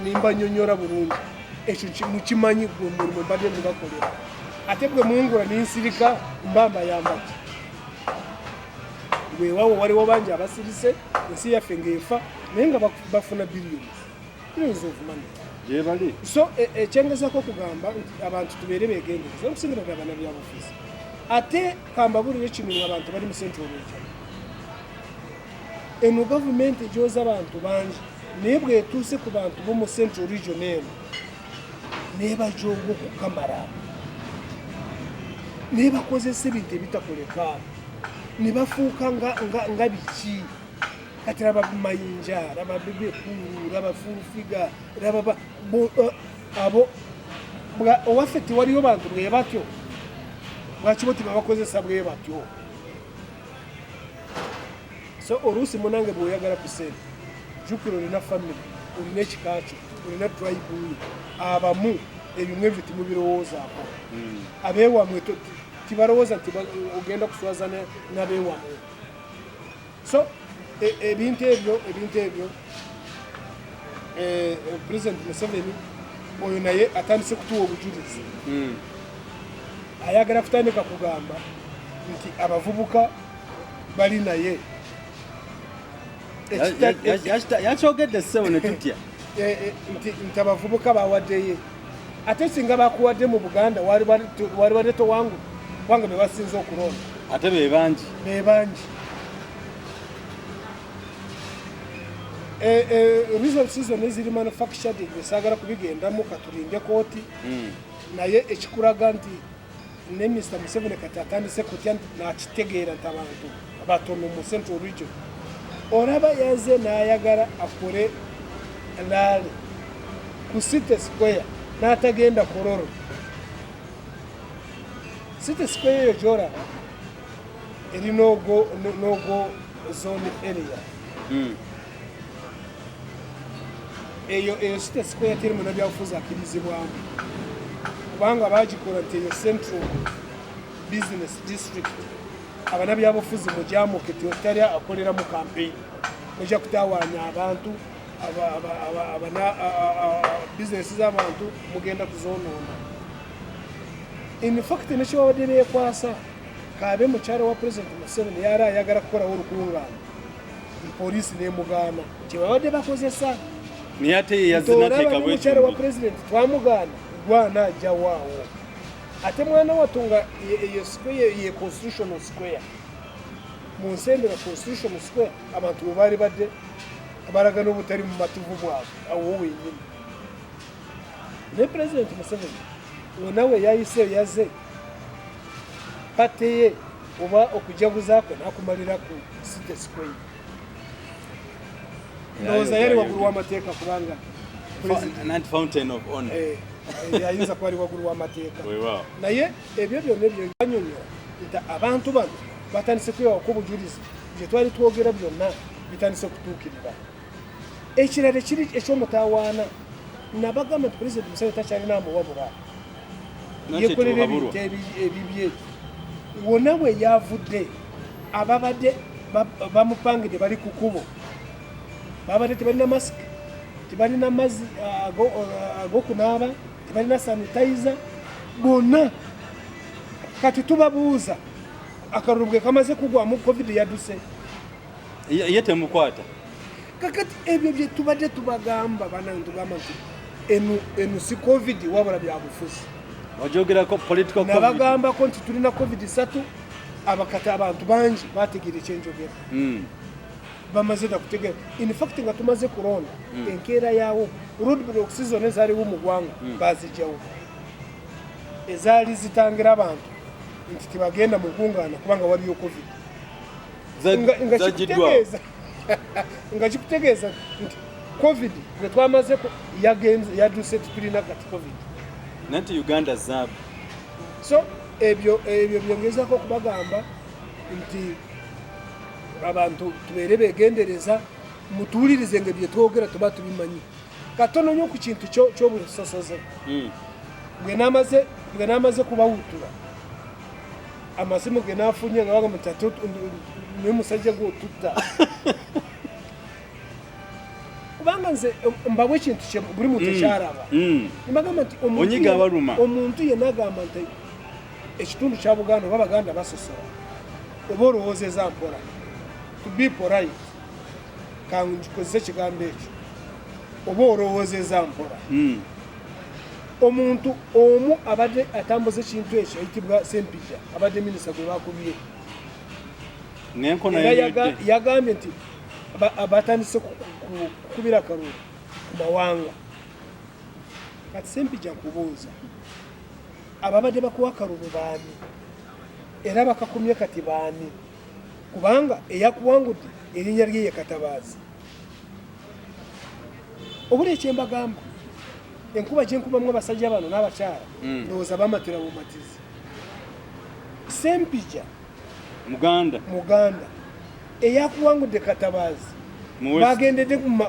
S1: nimbanyonyola bulungi, ekyo mukimanyi, gwe mulimu mbadde nibakolera. Ate bwe mungula ninsirika mba mbayamba ki? Weewaawo waliwo bangi abasirise ensi yaffe ng'efa, naye nga bafuna billions, billions of money.
S2: Gyebali.
S1: So ekyengezako okugamba nti abantu tubeere begendereza, okusingira ddala bannabyabufuzi. Ate kambabulire kino, nga abantu bali mu Central Region, eno gavumenti egyoza abantu bangi, naye bwetuuse ku bantu bo mu Central Region eno nebajoga okukamala, nebakozesa ebintu ebitakoleka, ne bafuuka nga biki. Kati laba Mayinja, laba Bebe Cool, laba Full Figure, laba abo owaffe tewaliyo bantu bwe batyo. Lwaki bo tebabakozesa bwe batyo? So oluusi munange bw'oyagala ku sente, jjukira olina family, olina ekika kyo, olina tribe yo. Abamu ebimwe ebyo timubirowoozaako. Abeewamwe tibalowooza nti ogenda kuswaza n'abeewamwe. So ebintu ebyo President Museveni oyo naye atandise kutuwa obujulizi. Ayagala kutandika kugamba nti abavubuka bali naye.
S2: Yakyogedde ssebo ne tutya.
S1: Nti abavubuka bawaddeyo, ate singa bakuwadde mu Buganda wali badde towangu, kubanga be basinze okulonda.
S2: Ate be bangi.
S1: Be bangi. Results zonna eziri manufactured saagala kubigendamu, katulinde kooti. Naye ekikulaga nti ne Mr Museveni kati atandise kutya, nakitegeera nti abantu batono mu Central Region. Olaba yaze n'ayagala akole rally ku City Square n'atagenda Kololo. City Square eyo gyolaba eri no-go zone area. Eyo City Square teri munabyabufuzi akkirizibwamu, kubanga bagikola nti eyo central business district. Abanabyabufuzi mugyamuke, tali akolera mu campaign, mujja kutawaanya abantu, bizinesi z'abantu mugenda kuzonoona. In fact nekyebabadde bekwasa kabe mukyala wa President Museveni yali ayagala kukolawo olukungaana, poliisi nemugaana, kyebabadde bakozesa.
S2: Naye ate ye yazinateeka.
S1: Mukyala wa president twamugaana, gwana ajja waawo. Ate mwana wattu nga eyo square ye Constitutional Square, mu nsendera Constitutional Square, abantu bwe baali badde balaga n'obutali mu matuvu bwabwe awo wenyini. Naye President Museveni wenawe yayise, yaze party ye oba okujaguza kwe nakumalira ku City Square. Ndowooza yali waggulu w'amateeka, kubanga
S2: Nanti fountain of honor.
S1: Ayinza kuba ali waggulu w'amateeka. Naye ebyo byonna ebyo banyonyola nti abantu bano batandise kwewako obujulizi, bye twali twogera byonna bitandise kutuukirira. Ekirala ekiri ekyomutawaana, nabagamba nti President Museveni takyalina amuwabula, yekolera ebintu ebibye. Wonna we yavudde, ababadde bamupangidde bali ku kubo, babadde tebalina masiki, tebalina mazzi ag'okunaaba, tebalina sanitizer bonna. Kati tubabuuza, akalulu bwe kamaze kugwamu, COVID yadduse?
S2: Ye temukwata.
S1: Kakati ebyo bye tubadde tubagamba, banange, tugamba nti Eno si COVID, wabula byabufuzi.
S2: Ojogerako political COVID.
S1: Nabagambako nti tulina COVID 3. Abakati abantu bangi bategeera ekyenjogera. Bamaze nakutegeera. In fact, nga tumaze kulonda, enkeera yaawo roadblocks zonna ezaaliwo mu ggwanga bazijjawo, ezaali zitangira abantu nti tebagenda mu nkungaana kubanga waliyo COVID. Nga
S2: Zagiddwawo.
S1: Nga kikutegeeza nti COVID gwe twamaze yagenze, yadduse, tetulina kati COVID.
S2: Naye nti Uganda zaabu.
S1: So ebyo byongezaako okubagamba nti abantu tubeere begendereza, mutuwulirize nga byetwogera tuba tubimanyi. Katono nnyo ku kintu ky'obusosoze. Bwe namaze kubawutula amasimu ge nafunye nga bagamba nti ate naye musajja gwotutta, kubanga nze mbawa ekintu kye buli muntu ekyalaba. Mbagamba nti
S2: Onyiga abaluma.
S1: Omuntu yenna agamba nti ekitundu kya Buganda oba Abaganda basosola, oba olowoozeza mpola, to be polite kankikozesa ekigambo ekyo, oba olowoozeza mpola. Omuntu omu abadde atambuza ekintu ekyo ayitibwa Sempija, abadde minisita gwe bakubye.
S2: N'enkona
S1: Era
S2: yenywedde.
S1: Yagambye nti batandise kukubira akalulu ku mawanga. Kati Sempija, nkubuuza, ababadde bakuwa akalulu baani? Era bakakumye kati baani? Kubanga eyakuwangudde erinnya lye ye Katabaazi. Obuli ekyembagamba, enkuba gyenkubamu abasajja bano n'abakyala, ndowooza bamatira bumatizi. Sempija
S2: Muganda.
S1: Muganda, eyakuwangudde Katabaazi.
S2: Mu West.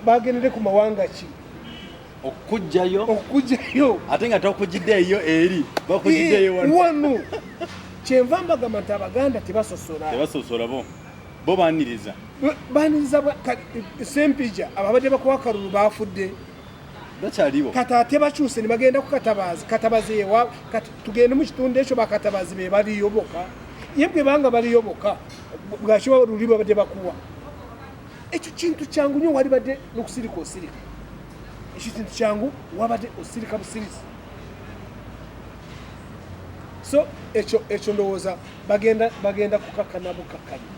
S1: Bagendedde ku mawanga ki
S2: Okujjayo?
S1: Okujjayo.
S2: Ate nga tokugiddeeyo eri, bakugiddeeyo wano.
S1: Wano. Kyenva mbagamba nti Abaganda tebasosola.
S2: Tebasosola bo, bo baniriza.
S1: Baniriza. Sempija, ababadde bakuwa akalulu bafudde.
S2: Bakyaliwo.
S1: Kati ate bakyuse ne bagenda ku Katabazi. Katabazi ewa? Kati tugende mu kitundu ekyo, Bakatabazi be baliyo boka? Ye bwe banga baliyo boka, bwaki luli babadde bakuwa? Ekyo kintu kyangu nnyo, wali badde n'okusirika osirika. Ekyo kintu kyangu, wabadde osirika busirisi. So ekyo ndowooza bagenda kukakana bukakkanyi.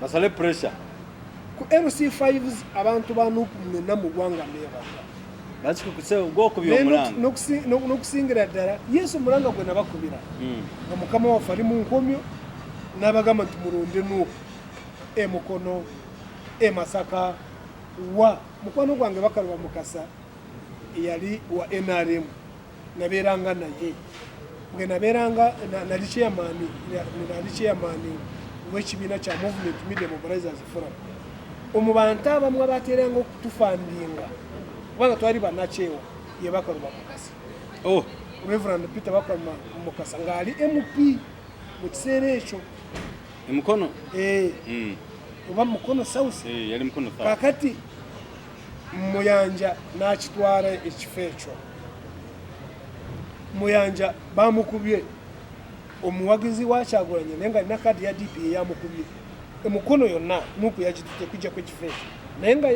S2: Basale pressure.
S1: Ku LC5s, abantu ba NUP mwenna mu ggwanga, neebaza.
S2: Bakikukuse gwokubya
S1: Naye
S2: omulanga.
S1: N'okusingira ddala yesu, omulanga gwe nabakubira nga mukama waffe ali mu nkomyo, n'abagamba nti mulonde NUP e Mukono, e Masaka, wa mukwano gwange Bakaluba Mukasa yali wa NRM, nabeeranga naye bwe nabeeranga nali chairman w'ekibiina kya Movement Media Mobilizers Forum. Omu bantu abamu abateranga okutufundinga, kubanga twali bannakyewa, ye Bakaluba Mukasa.
S2: Oh.
S1: Reverend Peter Bakaluba Mukasa ng'ali MP mu kiseera ekyo.
S2: Emukono.
S1: Eh, oba Mukono South.
S2: Eh, yali Mukono South.
S1: Kakati Muyanja n'akitwala ekifo ekyo. Muyanja bamukubye, omuwagizi wa Kyagulanye, naye nga alina kaadi ya DP eyamukubye. Emukono yonna NUP yagitutte kujjako ekifo ekyo, naye nga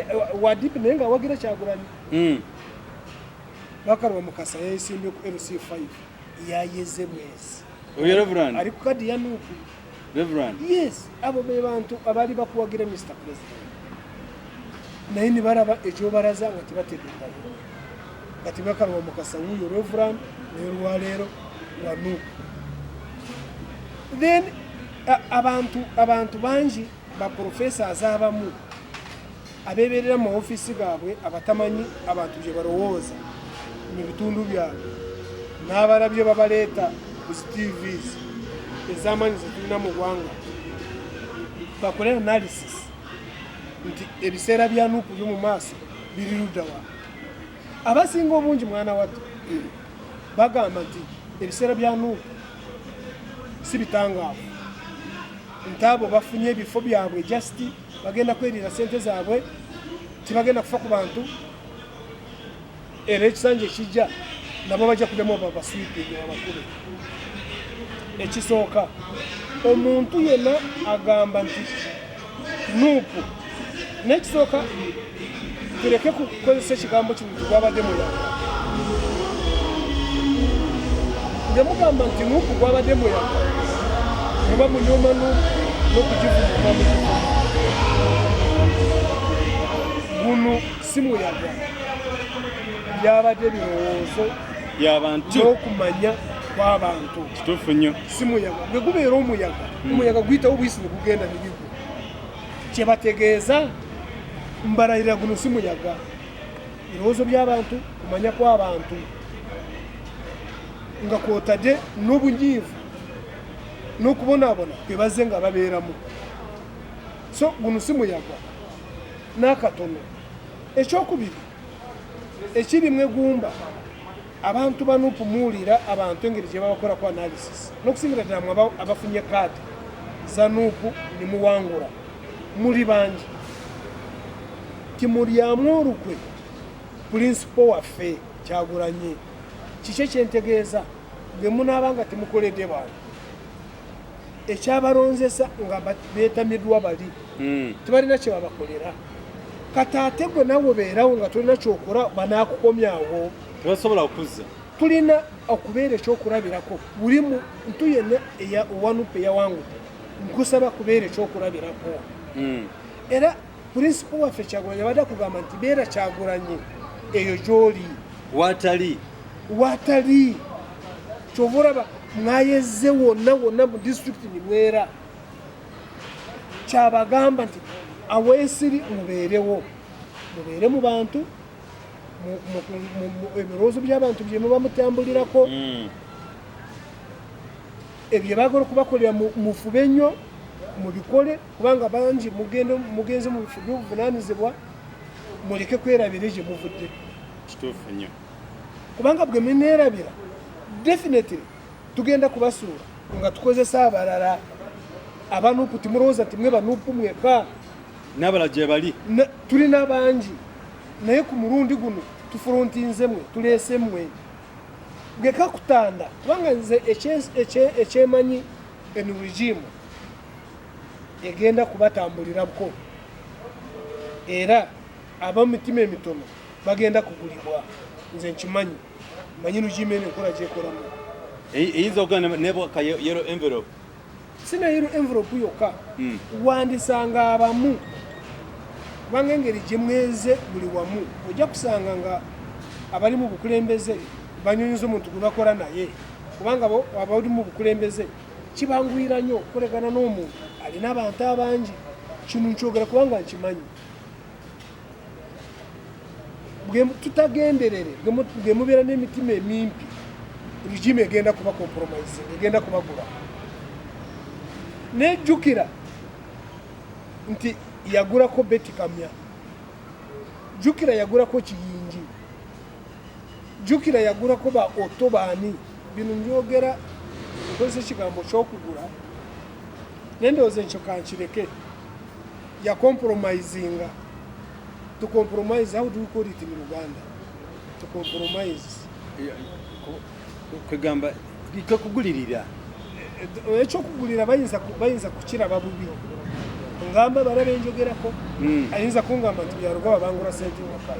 S1: wa DP, naye nga awagira Kyagulanye. Bakaluba Mukasa yayesimbye ku LC5, yayeze bwezi.
S2: Oyo Reverend.
S1: Ali ku kadi ya NUP.
S2: Reverend.
S1: Yes, abo be bantu abaali bakuwagira Mr President, naye ne balaba ekyobalaza nga tebategekayo. Kati Bakaluba Mukasa wuuyo Reverend, naye olwaleero wa NUP. Then abantu bangi, baprofessors abamu abeberera mu maofiisi gaabwe, abatamanyi abantu bye balowooza mu bitundu byabwe, n'abalabye babaleeta ku zi TVs ez'amaanyi zetulina mu ggwanga, bakole analysis nti ebiseera bya NUP byo mu maaso biri luddawa. Abasinga obungi, mwana wattu, bagamba nti ebiseera bya NUP si bitangaavu, nti abo bafunye ebifo byabwe, just bagenda kwerira sente zaabwe, tibagenda kufa ku bantu. Era ekisanja ekijja nabo bajja kuddamu babasweepinga, babakube. Ekisooka, omuntu yenna agamba nti NUP, nekisooka, tuleke kukozesa ekigambo kino nti gwabadde muyanga. Bwe mugamba nti NUP gwabadde muyaga, muba munyooma n'okugivuma mugivuma. Guno si muyaga, byabadde birowoozo
S2: byabantu
S1: n'okumanya kw'abantu.
S2: Kituufu nnyo.
S1: Si muyaga. Bwe gubeera omuyaga, omuyaga guyitawo buyisi ne gugenda ne bigwa. Kye bategeeza, mbalayirira, guno si muyaga. Birowoozo by'abantu, kumanya kw'abantu, nga kwotadde n'obunyiivu n'okubonaabona kwe bazze nga babeeramu. So guno si muyaga n'akatono. Ekyokubiri ekirimu egumba, abantu ba NUP, muwulira abantu engeri gye babakolako analysis, n'okusingira ddala mwe abafunye kaadi za NUP ne muwangula, muli bangi, timulyamu olukwe principal waffe Kyagulanyi. Kiki ekyentegeeza? Bwe munaaba nga temukoledde bantu ekyabalonzesa, nga beetamiddwa bali, tebalina kye babakolera, kati ate gwe nawe obeerawo nga tolina kyokola, banaakukomyawo?
S2: Tebasobola kukuzza.
S1: Tulina okubeera ekyokulabirako. Buli muntu yenna owa NUP eyawangudde, nkusaba kubeera ekyokulabirako. Era principal waffe Kyagulanyi abadde akugamba nti beera Kyagulanyi eyo gy'oli.
S2: Watali.
S1: Watali. Kyova olaba mwayezze wonna wonna mu disitulikiti nimwera. Kyabagamba nti aweesiri mubeerewo, mubeere mu bantu, ebirowoozo by'abantu bye muba mutambulirako, ebyo baagala okubakolera mufube nnyo mubikole, kubanga bangi mugenze mu bifo by'obuvunaanyizibwa. Muleke kwerabira gye muvudde.
S2: Kituufu nnyo.
S1: Kubanga bwe muneerabira, definitely tugenda kubasuula nga tukozesa abalala. Aba NUP, timulowooza nti mwe ba NUP mweka.
S2: N'abalala gye bali.
S1: Tulina bangi, naye ku mulundi guno tufrontinze mwe, tuleese mmwe gekakutanda, kubanga nze ekyemanyi, eno regime egenda kubatambulirako, era ab'emitima emitono bagenda kugulibwa. Nze nkimanyi, manyi regime eno enkola gyekolamu.
S2: Eyinza okugenda nebwaka yellow envelope.
S1: Sina yellow envelope yokka, wandisanga abamu, kubanga engeri gye mweze buli wamu, ojja kusanga nga abali mu bukulembeze banyonyoza omuntu gwe bakola naye, kubanga bo abali mu bukulembeze kibanguyira nnyo okukolagana n'omuntu alina abantu abangi. Kino nkyogera kubanga nkimanyi. Bwe tutagenderere, bwe mubeera n'emitima emimpi, regime egenda kuba compromising, egenda kubagula. Nejjukira nti yagulako Betty Kamya, jjukira yagulako Kiyingi, jjukira yagulako ba Oto baani. Bino njogera nkozesa ekigambo kyokugula, naye ndowooza ekyo kankireke. Yacompromisinga. To compromise, how do we call it in Luganda, to compromise?
S2: Kwegamba kekugulirira.
S1: Ekyokugulira bayinza kukiraba bubi, ngamba balabe enjogerako. Ayinza kungamba nti Byarugaba bangula sente meka,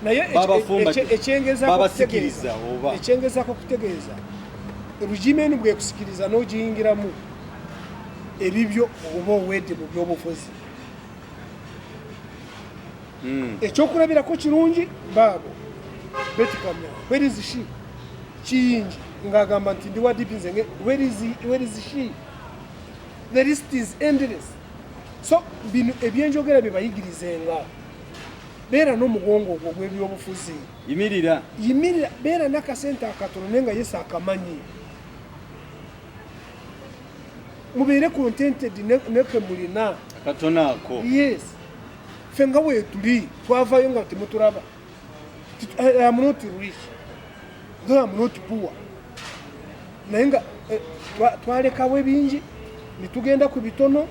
S1: naye
S2: Babafumba
S1: ekyengezaako
S2: babasikiriza oba?
S1: Ekyengezaako kutegeeza, regime eno bwekusikiriza n'ogiyingiramu, ebibyo oba owedde mu byobufuzi. Ekyokulabirako kirungi baabo Betty Kamya, where is she? Kiyingi ng'agamba nti ndi wa DP, nze where is she? The list is endless. So bino ebyenjogera byebayigirizenga, beera n'omugongo ogwo ogw'ebyobufuzi.
S2: Yimirira.
S1: Yimirira, beera n'akasente akatono naye nga yesu akamanyi. Mubeere contented neke mulina.
S2: Akatono ako.
S1: Yes, ffe nga weetuli twavayo nga temutulaba. I am not rich though I am not poor, naye nga twalekawo ebingi netugenda ku bitono,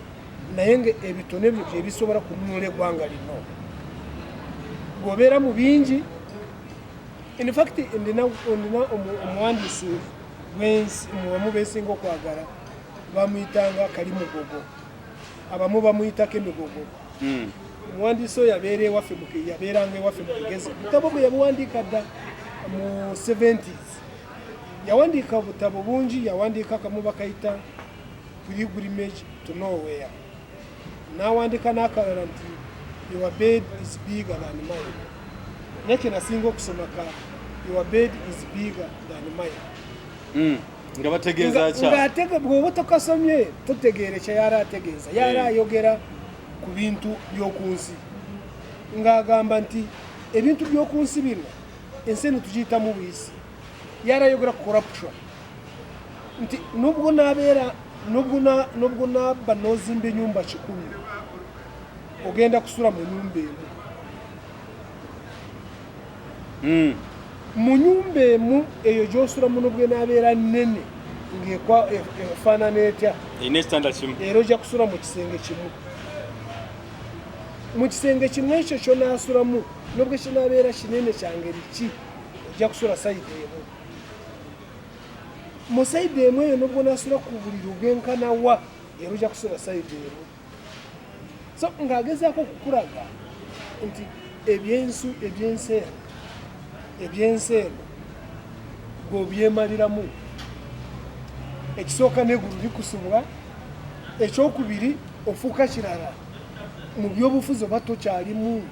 S1: naye nga ebitono ebyo byebisobola kununula eggwanga lino. Bw'obeera mu bingi, in fact ndina omuwandiisi mubamu besinga okwagala, bamuyitanga Kalimugogo, abamu bamuyitako emigogo. Omuwandiisi oyo abeera ewaffe, yabeeranga ewaffe mu Kigezi. Mutabo gwe yabuwandiika dda mu 70s. Yawandiika obutabo bungi, yawandiika akamu bakayita Pilgrimage to Nowhere, n'awandiika n'akalala nti Your Bed is Bigger Than Mine. Naye kyenasinga okusoma ka Your Bed is Bigger Than Mine.
S2: Nga bategeeza kya
S1: Ng'atege bw'oba tokasomye totegeere kye yali ategeeza. Yali ayogera ku bintu by'oku nsi, ng'agamba nti ebintu by'oku nsi bino, ensi eno tugiyitamu buyisi. Yali ayogera ku corruption nti nubwo nabeera nubwo nabba n'ozimba ennyumba 100, ogenda kusula mu nyumba emu. Mu nyumba emu eyo gy'osulamu, nubwo enaabeera nnene ng'efaanana etya,
S2: erina ekitanda kimu,
S1: era ojja kusula mu kisenge kimu. Mu kisenge kimu ekyo kyonaasulamu, nubwo kinaabeera kinene kyangeri ki, ojja kusula side emu. Mu side emu eyo, nubwo naasula ku buliri obwenkanawa, era ojja kusula side emu. So ng'agezaako okukulaga nti ebyensi eno, ebyensi eno gweobyemaliramu. Ekisooka, neggulu likusubwa. Ekyokubiri, ofuuka kirala mu byobufuzi oba tokyalimu.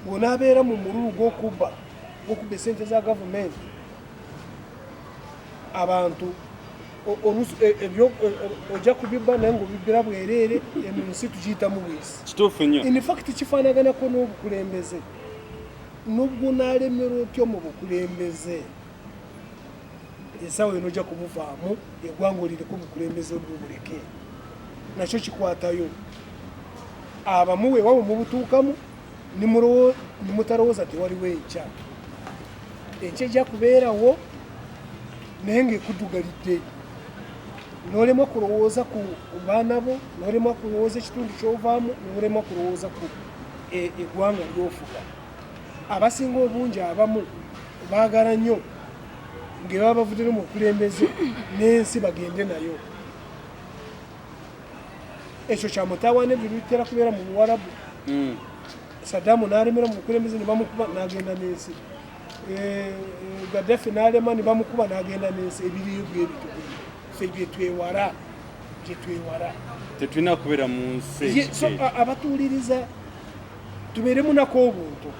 S1: Bw'onaabeera mu mululu gw'okubba esente za gavumenti, abantu ojja kubibba, naye ngaobibbira bwereere. Eno nsi tugiyitamu bwisi.
S2: Kituufu nnyo.
S1: In fact, kifaanaganako n'obukulembeze. Nubwo naalemera otyo mu bukulembeze, ensawo eno ojja kubuvaamu, eggwanga olireko obukulembeze obubuleke. Nakyo kikwatayo abamu, weewaawo mubutuukamu nimutalowooza nti waliwo enkya. Enkya ejja kubeerawo, naye ng'ekudugalidde, n'olemwa kulowooza ku baana bo, n'olemwa kulowooza ekitundu ky'ovaamu, n'olemwa kulowooza ku eggwanga ly'ofuga. Abasinga obungi abamu baagala nnyo nga baba bavuddemu mu bukulembeze n'ensi bagende nayo. Ekyo kyamutawaana, ebyo bitera kubeera mu Buwarabu. Sadamu n'alemera mu bukulembeze ne bamukuba n'agenda n'ensi. Gaddafi n'alema ne bamukuba n'agenda n'ensi. Ebiriyo bwebityo, ffe byetwewala, byetwewala.
S2: Tetulina kubeera mu nsi
S1: So abatuwuliriza, tubeeremu nako obuntu.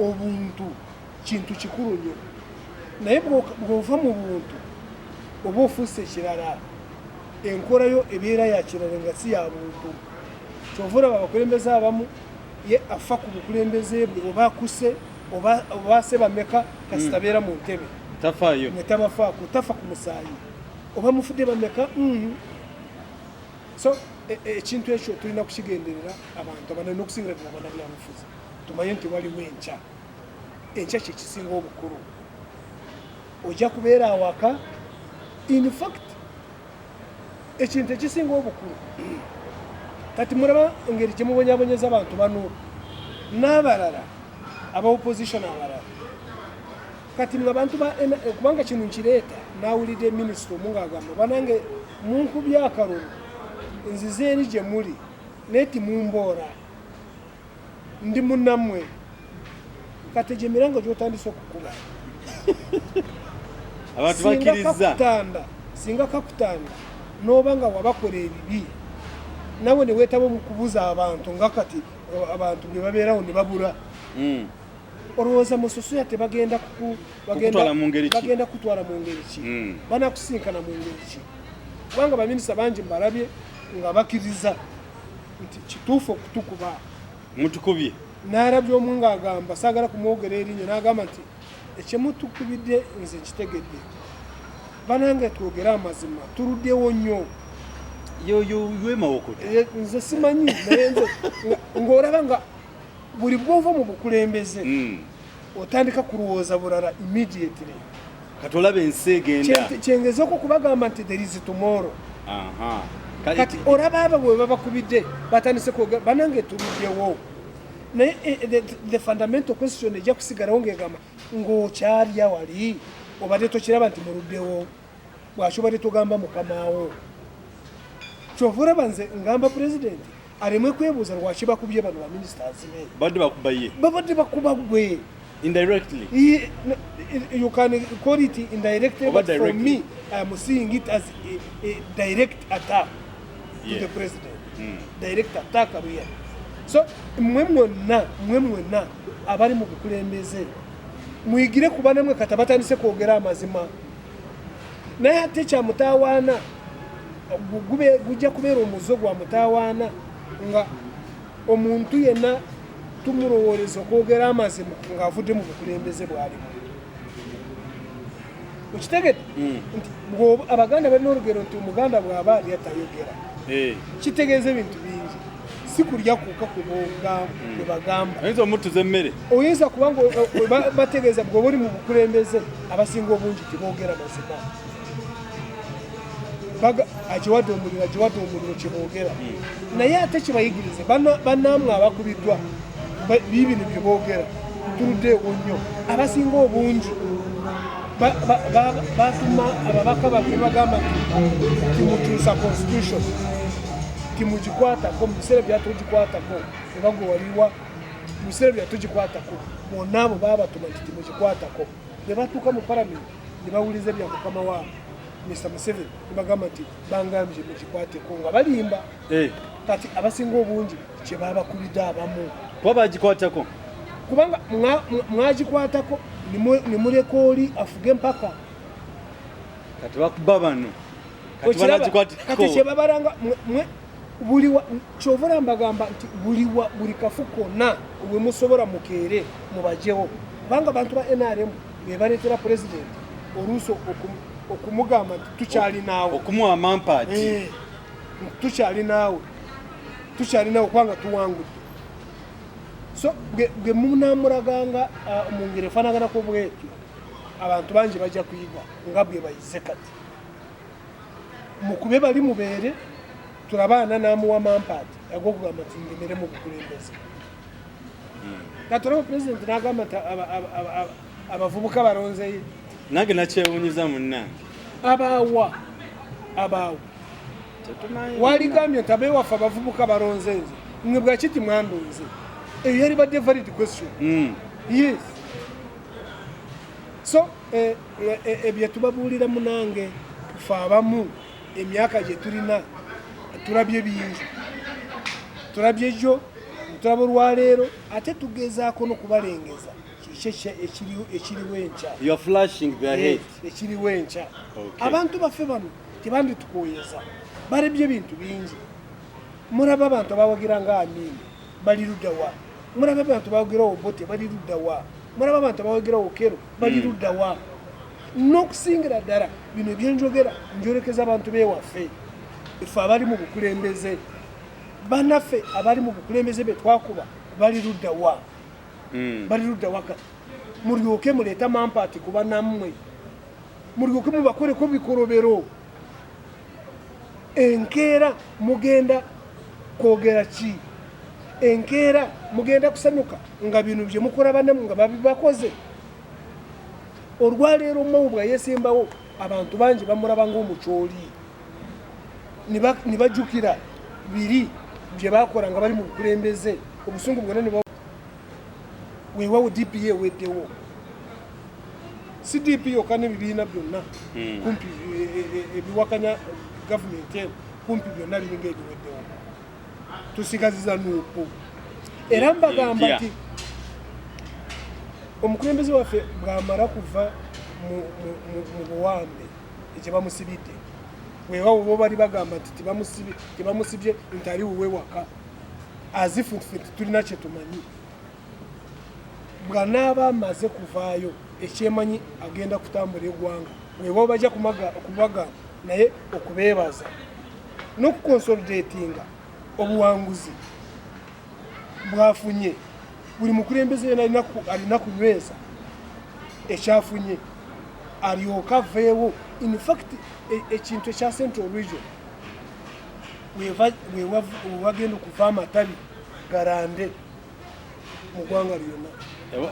S1: Obuntu kintu kikulu nnyo, naye bw'ova mu buntu oba ofuuse ekirala, enkolayo ebeera ya kirala nga si ya buntu. Kyova olaba abakulembeze abamu ye afa ku bukulembeze bwe, oba akuse oba ase bameka, kasita abeera mu ntebe.
S2: Tafaayo.
S1: Netabafaako, tafa ku musaayi oba mufudde bameka. So ekintu ekyo tulina kukigenderera, abantu abanene n'okusingira ddala bannabyabufuzi, tumanye nti waliwo enkya. Enkya kyekisinga obukulu. Ojja kubeera awaka. In fact, ekintu ekisinga obukulu kati mulaba engeri gyemubonyabonyeza abantu bano n'abalala aba opposition abalala. Kati mwe abantu ba kubanga kino nkireeta, nawulidde minisita omu ng'agamba, "Banange, munkubye akalulu, nzize eri gye muli, naye timumboora, ndi munnammwe." Kati egyo emirango gy'otandise okukuba,
S2: abantu
S1: singa
S2: bakkiriza
S1: kakutanda, singa kakutanda n'oba nga wabakola ebibi, nawe ne weetaba mu kubuza abantu, nga kati abantu bwe babeerawo ne babula, olowooza mususuya tebagenda
S2: Kukutwala mu ngeri ki?
S1: Bagenda kutwala mu ngeri ki? Banakusinkana mu ngeri ki? Kubanga baminisita bangi mbalabye nga bakkiriza nti kituufu okutukuba.
S2: Mutukubye.
S1: N'alabye omu ng'agamba, saagala kumwogera erinnya, n'agamba nti ekyemutukubidde nze nkitegedde. Banange, twogere amazima, tuluddewo nnyo.
S2: Yoyo wemawokota.
S1: Nze simanyi, naye nze ng'olaba nga buli bwova mu bukulembeze otandika kulowooza bulala immediately.
S2: Kati olaba ensi egenda.
S1: Kyengezaako okubagamba nti there is tomorrow. Kati olaba abo bwe babakubidde batandise kwogera, "Banange, tuluddewo." Naye the fundamental question ejja kusigalawo ng'egamba, ng'okyalya wali obadde tokiraba nti muluddewo, bwaki obadde togamba mukamaawo? Kyova olaba nze ngamba pulezidenti alemwe kwebuuza lwaki bakubye bano ba ministers be.
S2: Badde bakuba ye.
S1: Babadde bakuba gwe.
S2: Indirectly.
S1: You can call it indirectly,
S2: Oba
S1: but for
S2: directly.
S1: me, I am seeing it as a direct attack to the president. Direct attack really. So mwe mwonna abali mu bukulembeze muyigire ku banamwe kata batandise kwogera amazima, naye ate kyamutawaana gujja kubeera omuzo gwa mutawaana nga omuntu yenna tumulowooleza okwogera amazima ng'avudde mu bukulembeze bwalimu. Okitegedde nti Abaganda balina olugero nti Omuganda bw'aba alya tayogera. Kitegeeza ebintu bingi, si kulya kuka bwe bagamba.
S2: Oyinza omutuza emmere.
S1: Oyinza kubanga bategeeza bw'oba oli mu bukulembeze, abasinga obungi teboogera mazima. Agiwadde omuliro, agiwadde omuliro, kyeboogera. Naye ate kibayigirize bannammwe abakubiddwa biibino bye boogera. Tuluddeewo nnyo, abasinga obungi batuma ababaka baffe bagamba nti timukyusa constitution, timugikwatako mu biseera byatugikwatako, oba gwe waliwa mu biseera byatugikwatako. Bonna abo babatuma nti timugikwatako, ne batuuka mu palamenti ne bawuliza bya mukama waabwe Mr Museveni, ne bagamba nti bangambye mugikwateko, nga balimba. Kati abasinga obungi kyebabakubidde abamu.
S2: Kuba bagikwatako.
S1: Kubanga mwagikwatako ne muleka oli afuge empaka.
S2: Kati bakuba bano, kati
S1: Okiraba?
S2: banagikwatako.
S1: Kati kyebabalanga buli kyova mbagamba nti buli kafu konna we musobola mukeere mubajewo, kubanga abantu ba NRM bebaleetera president oluusi okumugamba nti tukyali naawe.
S2: Okumuwa amampaati.
S1: Nti tukyali naawe, tukyali naawe kubanga tuwangudde. So bwe munamulaganga mu ngeri efaanaganako bwetyo, abantu bangi bajja kuyiga nga bwe bayize. Kati mukube bali mubeere tulabaana n'amuwa mampaati ag'okugamba nti ngemere mu bukulembeze. Kati olaba pulezidenti n'agamba nti abavubuka balonzeyo.
S2: Nange nakyewunyiza, munnange.
S1: Abaawa abaawa.
S2: Tetumanyi.
S1: Waligambye nti abewaffe abavubuka balonze nze, mwe bwaki timwandonze? Eyo yalibadde valid question. Yes, so ebyo tubabuulira munange. Fe abamu emyaka gye tulina tulabye bingi, tulabye jjo, tulaba olwaleero, ate tugezaako n'okubalengeza kiki ekiriwo enkya.
S2: You are flashing their head.
S1: Ekiriwo enkya.
S2: Okay.
S1: Abantu baffe bano tebanditukoyeza, balabye ebintu bingi. Mulaba abantu abawagira nga Amini bali luddawa? Mulaba abantu abawagira Obote bali luddawa? Mulaba abantu abawagira Okello bali luddawa? N'okusingira ddala bino ebyenjogera njolekeza abantu bewaffe, ffe abali mu bukulembeze. Bannaffe abali mu bukulembeze be twakuba bali luddawa? Bali luddawa? Kati mulyoke muleete amampaati ku bannammwe, mulyoke mubakoleko bikolobero. Enkeera mugenda kwogera ki? Enkeera mugenda kusanyuka nga bino bye mukola bannammwe nga babibakoze? Olwaleero Mao bwe yesimbawo, abantu bangi bamulaba ng'omukyoli, ne bajjukira biri bye bakola nga bali mu bukulembeze, obusungu bwonna ne weewawo DP eweddewo, si DP yokka, n'ebibiina byonna kumpi ebiwakanya gavumenti eno, kumpi byonna biringa ebiweddewo. Tusigaziza NUP. Era mbagamba
S2: Empya.
S1: nti omukulembeze waffe bw'amala kuva mu buwambe ekye bamusibidde, weewawo bo bali bagamba nti tebamusibye, nti ali wuwe waka, azifu ffe tetulina kye tumanyi. Bw'anaaba amaze kuvaayo, ekyemanyi agenda kutambula eggwanga. Weewawo bajja kubagamba, naye okubeebaza n'okuconsolidatinga obuwanguzi bwafunye, buli mukulembeze yena alina kunyweza ekyafunye alyoke aveewo. In fact, ekintu ekya Central Region wewagenda okuva amatabi garande mu ggwanga lyonna.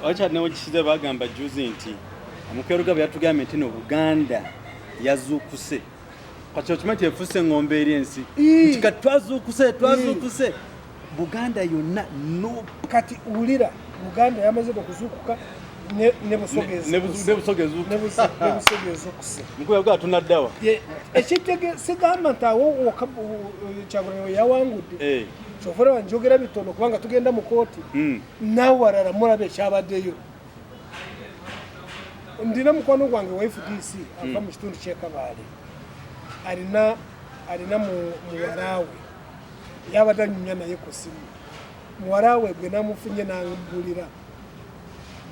S2: Wakyali bagamba juzi nti Omukerugabo yatugambye nti no Buganda yazuukuse. Kati okimanyi nti efuuse eŋŋombe eri ensi, nti kati twazuukuse, twazuukuse Buganda yonna no.
S1: Kati wulira, Buganda yamaze okuzuukuka. Ne Busoga
S2: Ne Busoga
S1: Ne Busoga ezukuse.
S2: Mukulu yagaa tunaddawa.
S1: Ekitege sigamba nti awo Kyagulanyi yawangudde. Kyova olaba njogera bitono kubanga tugenda mu kooti. Nawalala mulaba ekyabaddeyo. Ndina mukwano gwange wa FDC ava mu kitundu ky'e Kabaale, alina muwala we yabadde anyumya naye ku simu. Muwala we gwe namufunye nambulira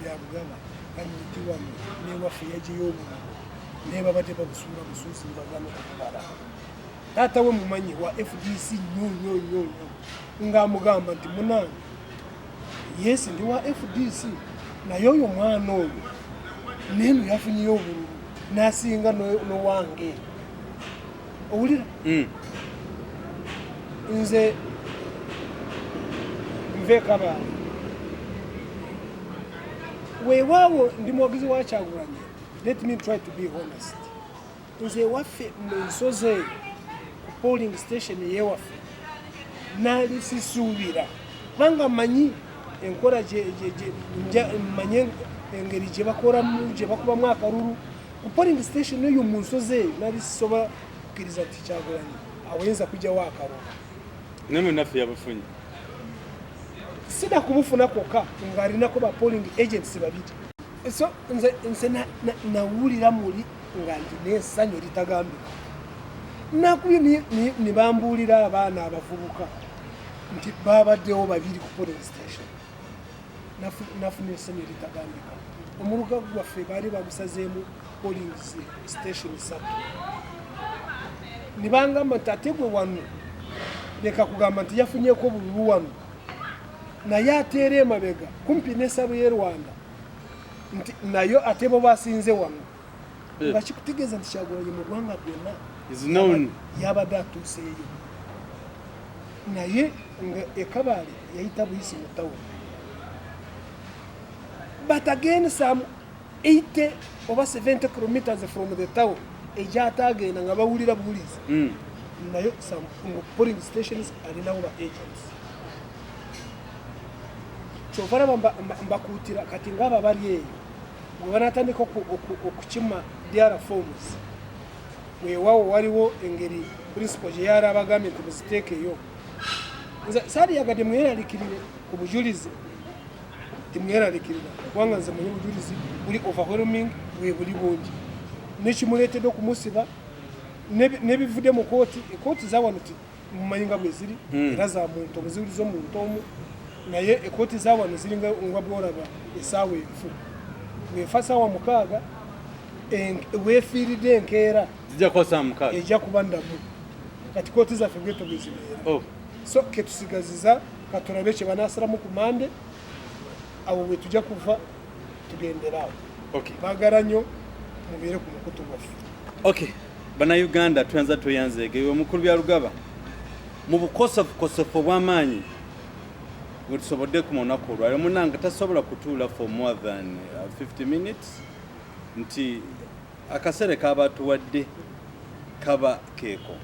S1: byabugaba anyiti wano newaffe yagiyo obululu naye babadde babusuula busuusi nibagana okububala. Taata we mumanyi wa FDC nnyo nnyo nnyo nnyo, ng'amugamba nti, "Munange, yes, ndi wa FDC, naye oyo mwana oyo neeno yafunyeyo obululu n'asinga nowange." Owulira? Nze nva e Kabaale, weewaawo ndi muwagizi wa Kyagulanyi. Let me try to be honest. Nze ewaffe mu nsozi eyo ku polling station eyewaffe naali sisuubira, kubanga manyi enkola manye engeri gye bakolamu, gye bakubamu akalulu ku polling station eyo mu nsozi eyo. Nali sisobola kukkiriza nti Kyagulanyi awayinza kujjawo akalulu.
S2: Naye munaffe yabufunye.
S1: Sida kubufuna kwokka, ng'alinako ba polling agents babiri. So nze nawulira muli nga ndina essanyu eritagambika. Nakubye ne bambuulira abaana abavubuka nti babaddewo babiri ku polling station. Nafuna essanyu eritagambika. Omuluka gwaffe baali bagusazeemu polling station satu, ne bangamba nti, "Ate gwe wano leka kugamba nti yafunyeko obululu wano, naye ateera emabega kumpi n'essabu y'e Rwanda nti nayo ate bo basinze wano." Nga kikutegeeza nti Kyagulanyi mu ggwanga lyonna
S2: Is known.
S1: yabadde atuuseeyo, naye nga e Kabaale yayita buyisi mu tawuni. But again, some 80 oba 70 kilometers from the town egyatagenda nga bawulira buwulizi, nayo some mu polling stations alinawo ba agents. Kyova olaba mbakuutira kati ngaabo abali eyo bwe banatandika okukima DR forms, weewaawo waliwo engeri principal gye yali abagambye nti muziteekeyo. Nze saaliyagadde mweralikirire ku bujulizi, timweralikirira, kubanga nze manyi obujulizi buli overwhelming, bwe buli bungi nekimuleetedde okumusiba n'ebivudde mu kooti. Ekooti zawano mumanyi nga bwe ziri, era za muntu omu, ziwuliza omuntu omu, naye ekooti zawano ziringa nga bwolaba esaawa enfu bwefa saawa 6, weefiiridde enkeera.
S2: Zijja kuba saa 6.
S1: Ejja kuba ndamu. Kati kooti zaffe bweto bwe zibeera. So ketusigaziza katulabe kye banaasalamu ku Mande. Awo bwe tujja kuva tugenderawo. Baagala nnyo mubeere ku mukutu gwaffe.
S2: Okay, Bannayuganda, tweyanza, tweyanzeege omukulu Byarugaba mu bukosefukosefu obw'amaanyi bwe tusobodde ku lunaku olwaliro. Munange tasobola kutuula for more than 50 minutes, nti akaseera kaba tuwadde kaba keeko.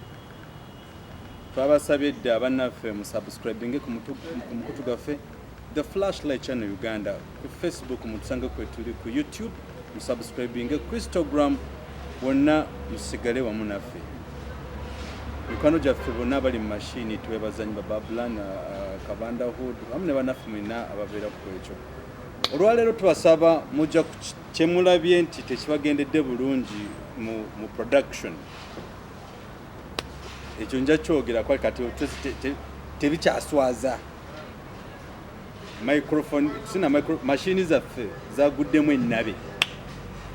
S2: Twabasabye dde abannaffe musubscribinge ku mukutu gwaffe The Flashlight Channel Uganda ku Facebook, mutusange kwe tuli ku YouTube, musubscribinge ku Instagram, wonna musigale wamu naffe. Mikwano gyaffe bonna abali mu mashini twebazanyi babablan, Kabanda Hood wamu ne bannaffe mwenna ababeera ku ekyo. Olwaleero tubasaba mujja ku kyemulabye nti tekibagendedde bulungi mu production. Ekyo nja kyogera kwali kati tebikyaswaza. Microphone sina micro, mashini zaffe zaguddemu ennabe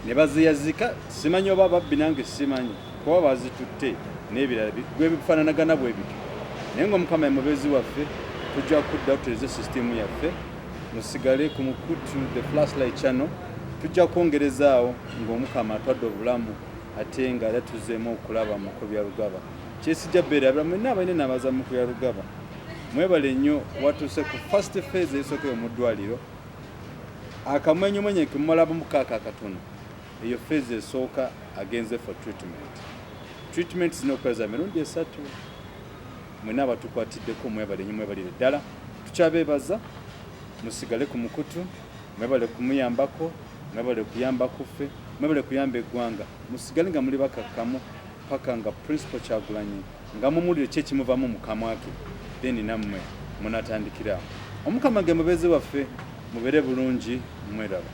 S2: ne baziyazika. Simanyi oba babbi, nange simanyi kuba bazitutte n'ebirala gwe bifaananagana bwe bityo, naye nga Omukama ye mubeezi waffe, tujja kudda tutereze sisitimu yaffe. Musigale ku mukutu The Flashlight Channel, tujja kwongerezaawo ng'Omukama atwadde obulamu ate nga era tuzeemu okulaba Mukulu Byarugaba. Kyesijja beerabira mwenna abalina enabaza Mukulu Byarugaba, mwebale nnyo. Watuuse ku first phase esookeyo mu ddwaliro, akamwenyumwenye kemumalamu kaaka akatono. Eyo phase esooka, agenze for treatment. Treatment zina okukola mirundi esatu. Mwena abatukwatiddeko mwebale nnyo, mwebalire ddala, tukyabeebaza. Musigale ku mukutu, mwebale kumuyambako. Mwebale kuyamba kuffe, mwebale kuyamba eggwanga. Musigale nga muli bakakkamu paka nga Principal Kyagulanyi nga mumuwulire ki ekimuvamu mu kamwa ke, then nammwe munatandikira awo. Omukama ge mubeezi waffe, mubeere bulungi, mweraba.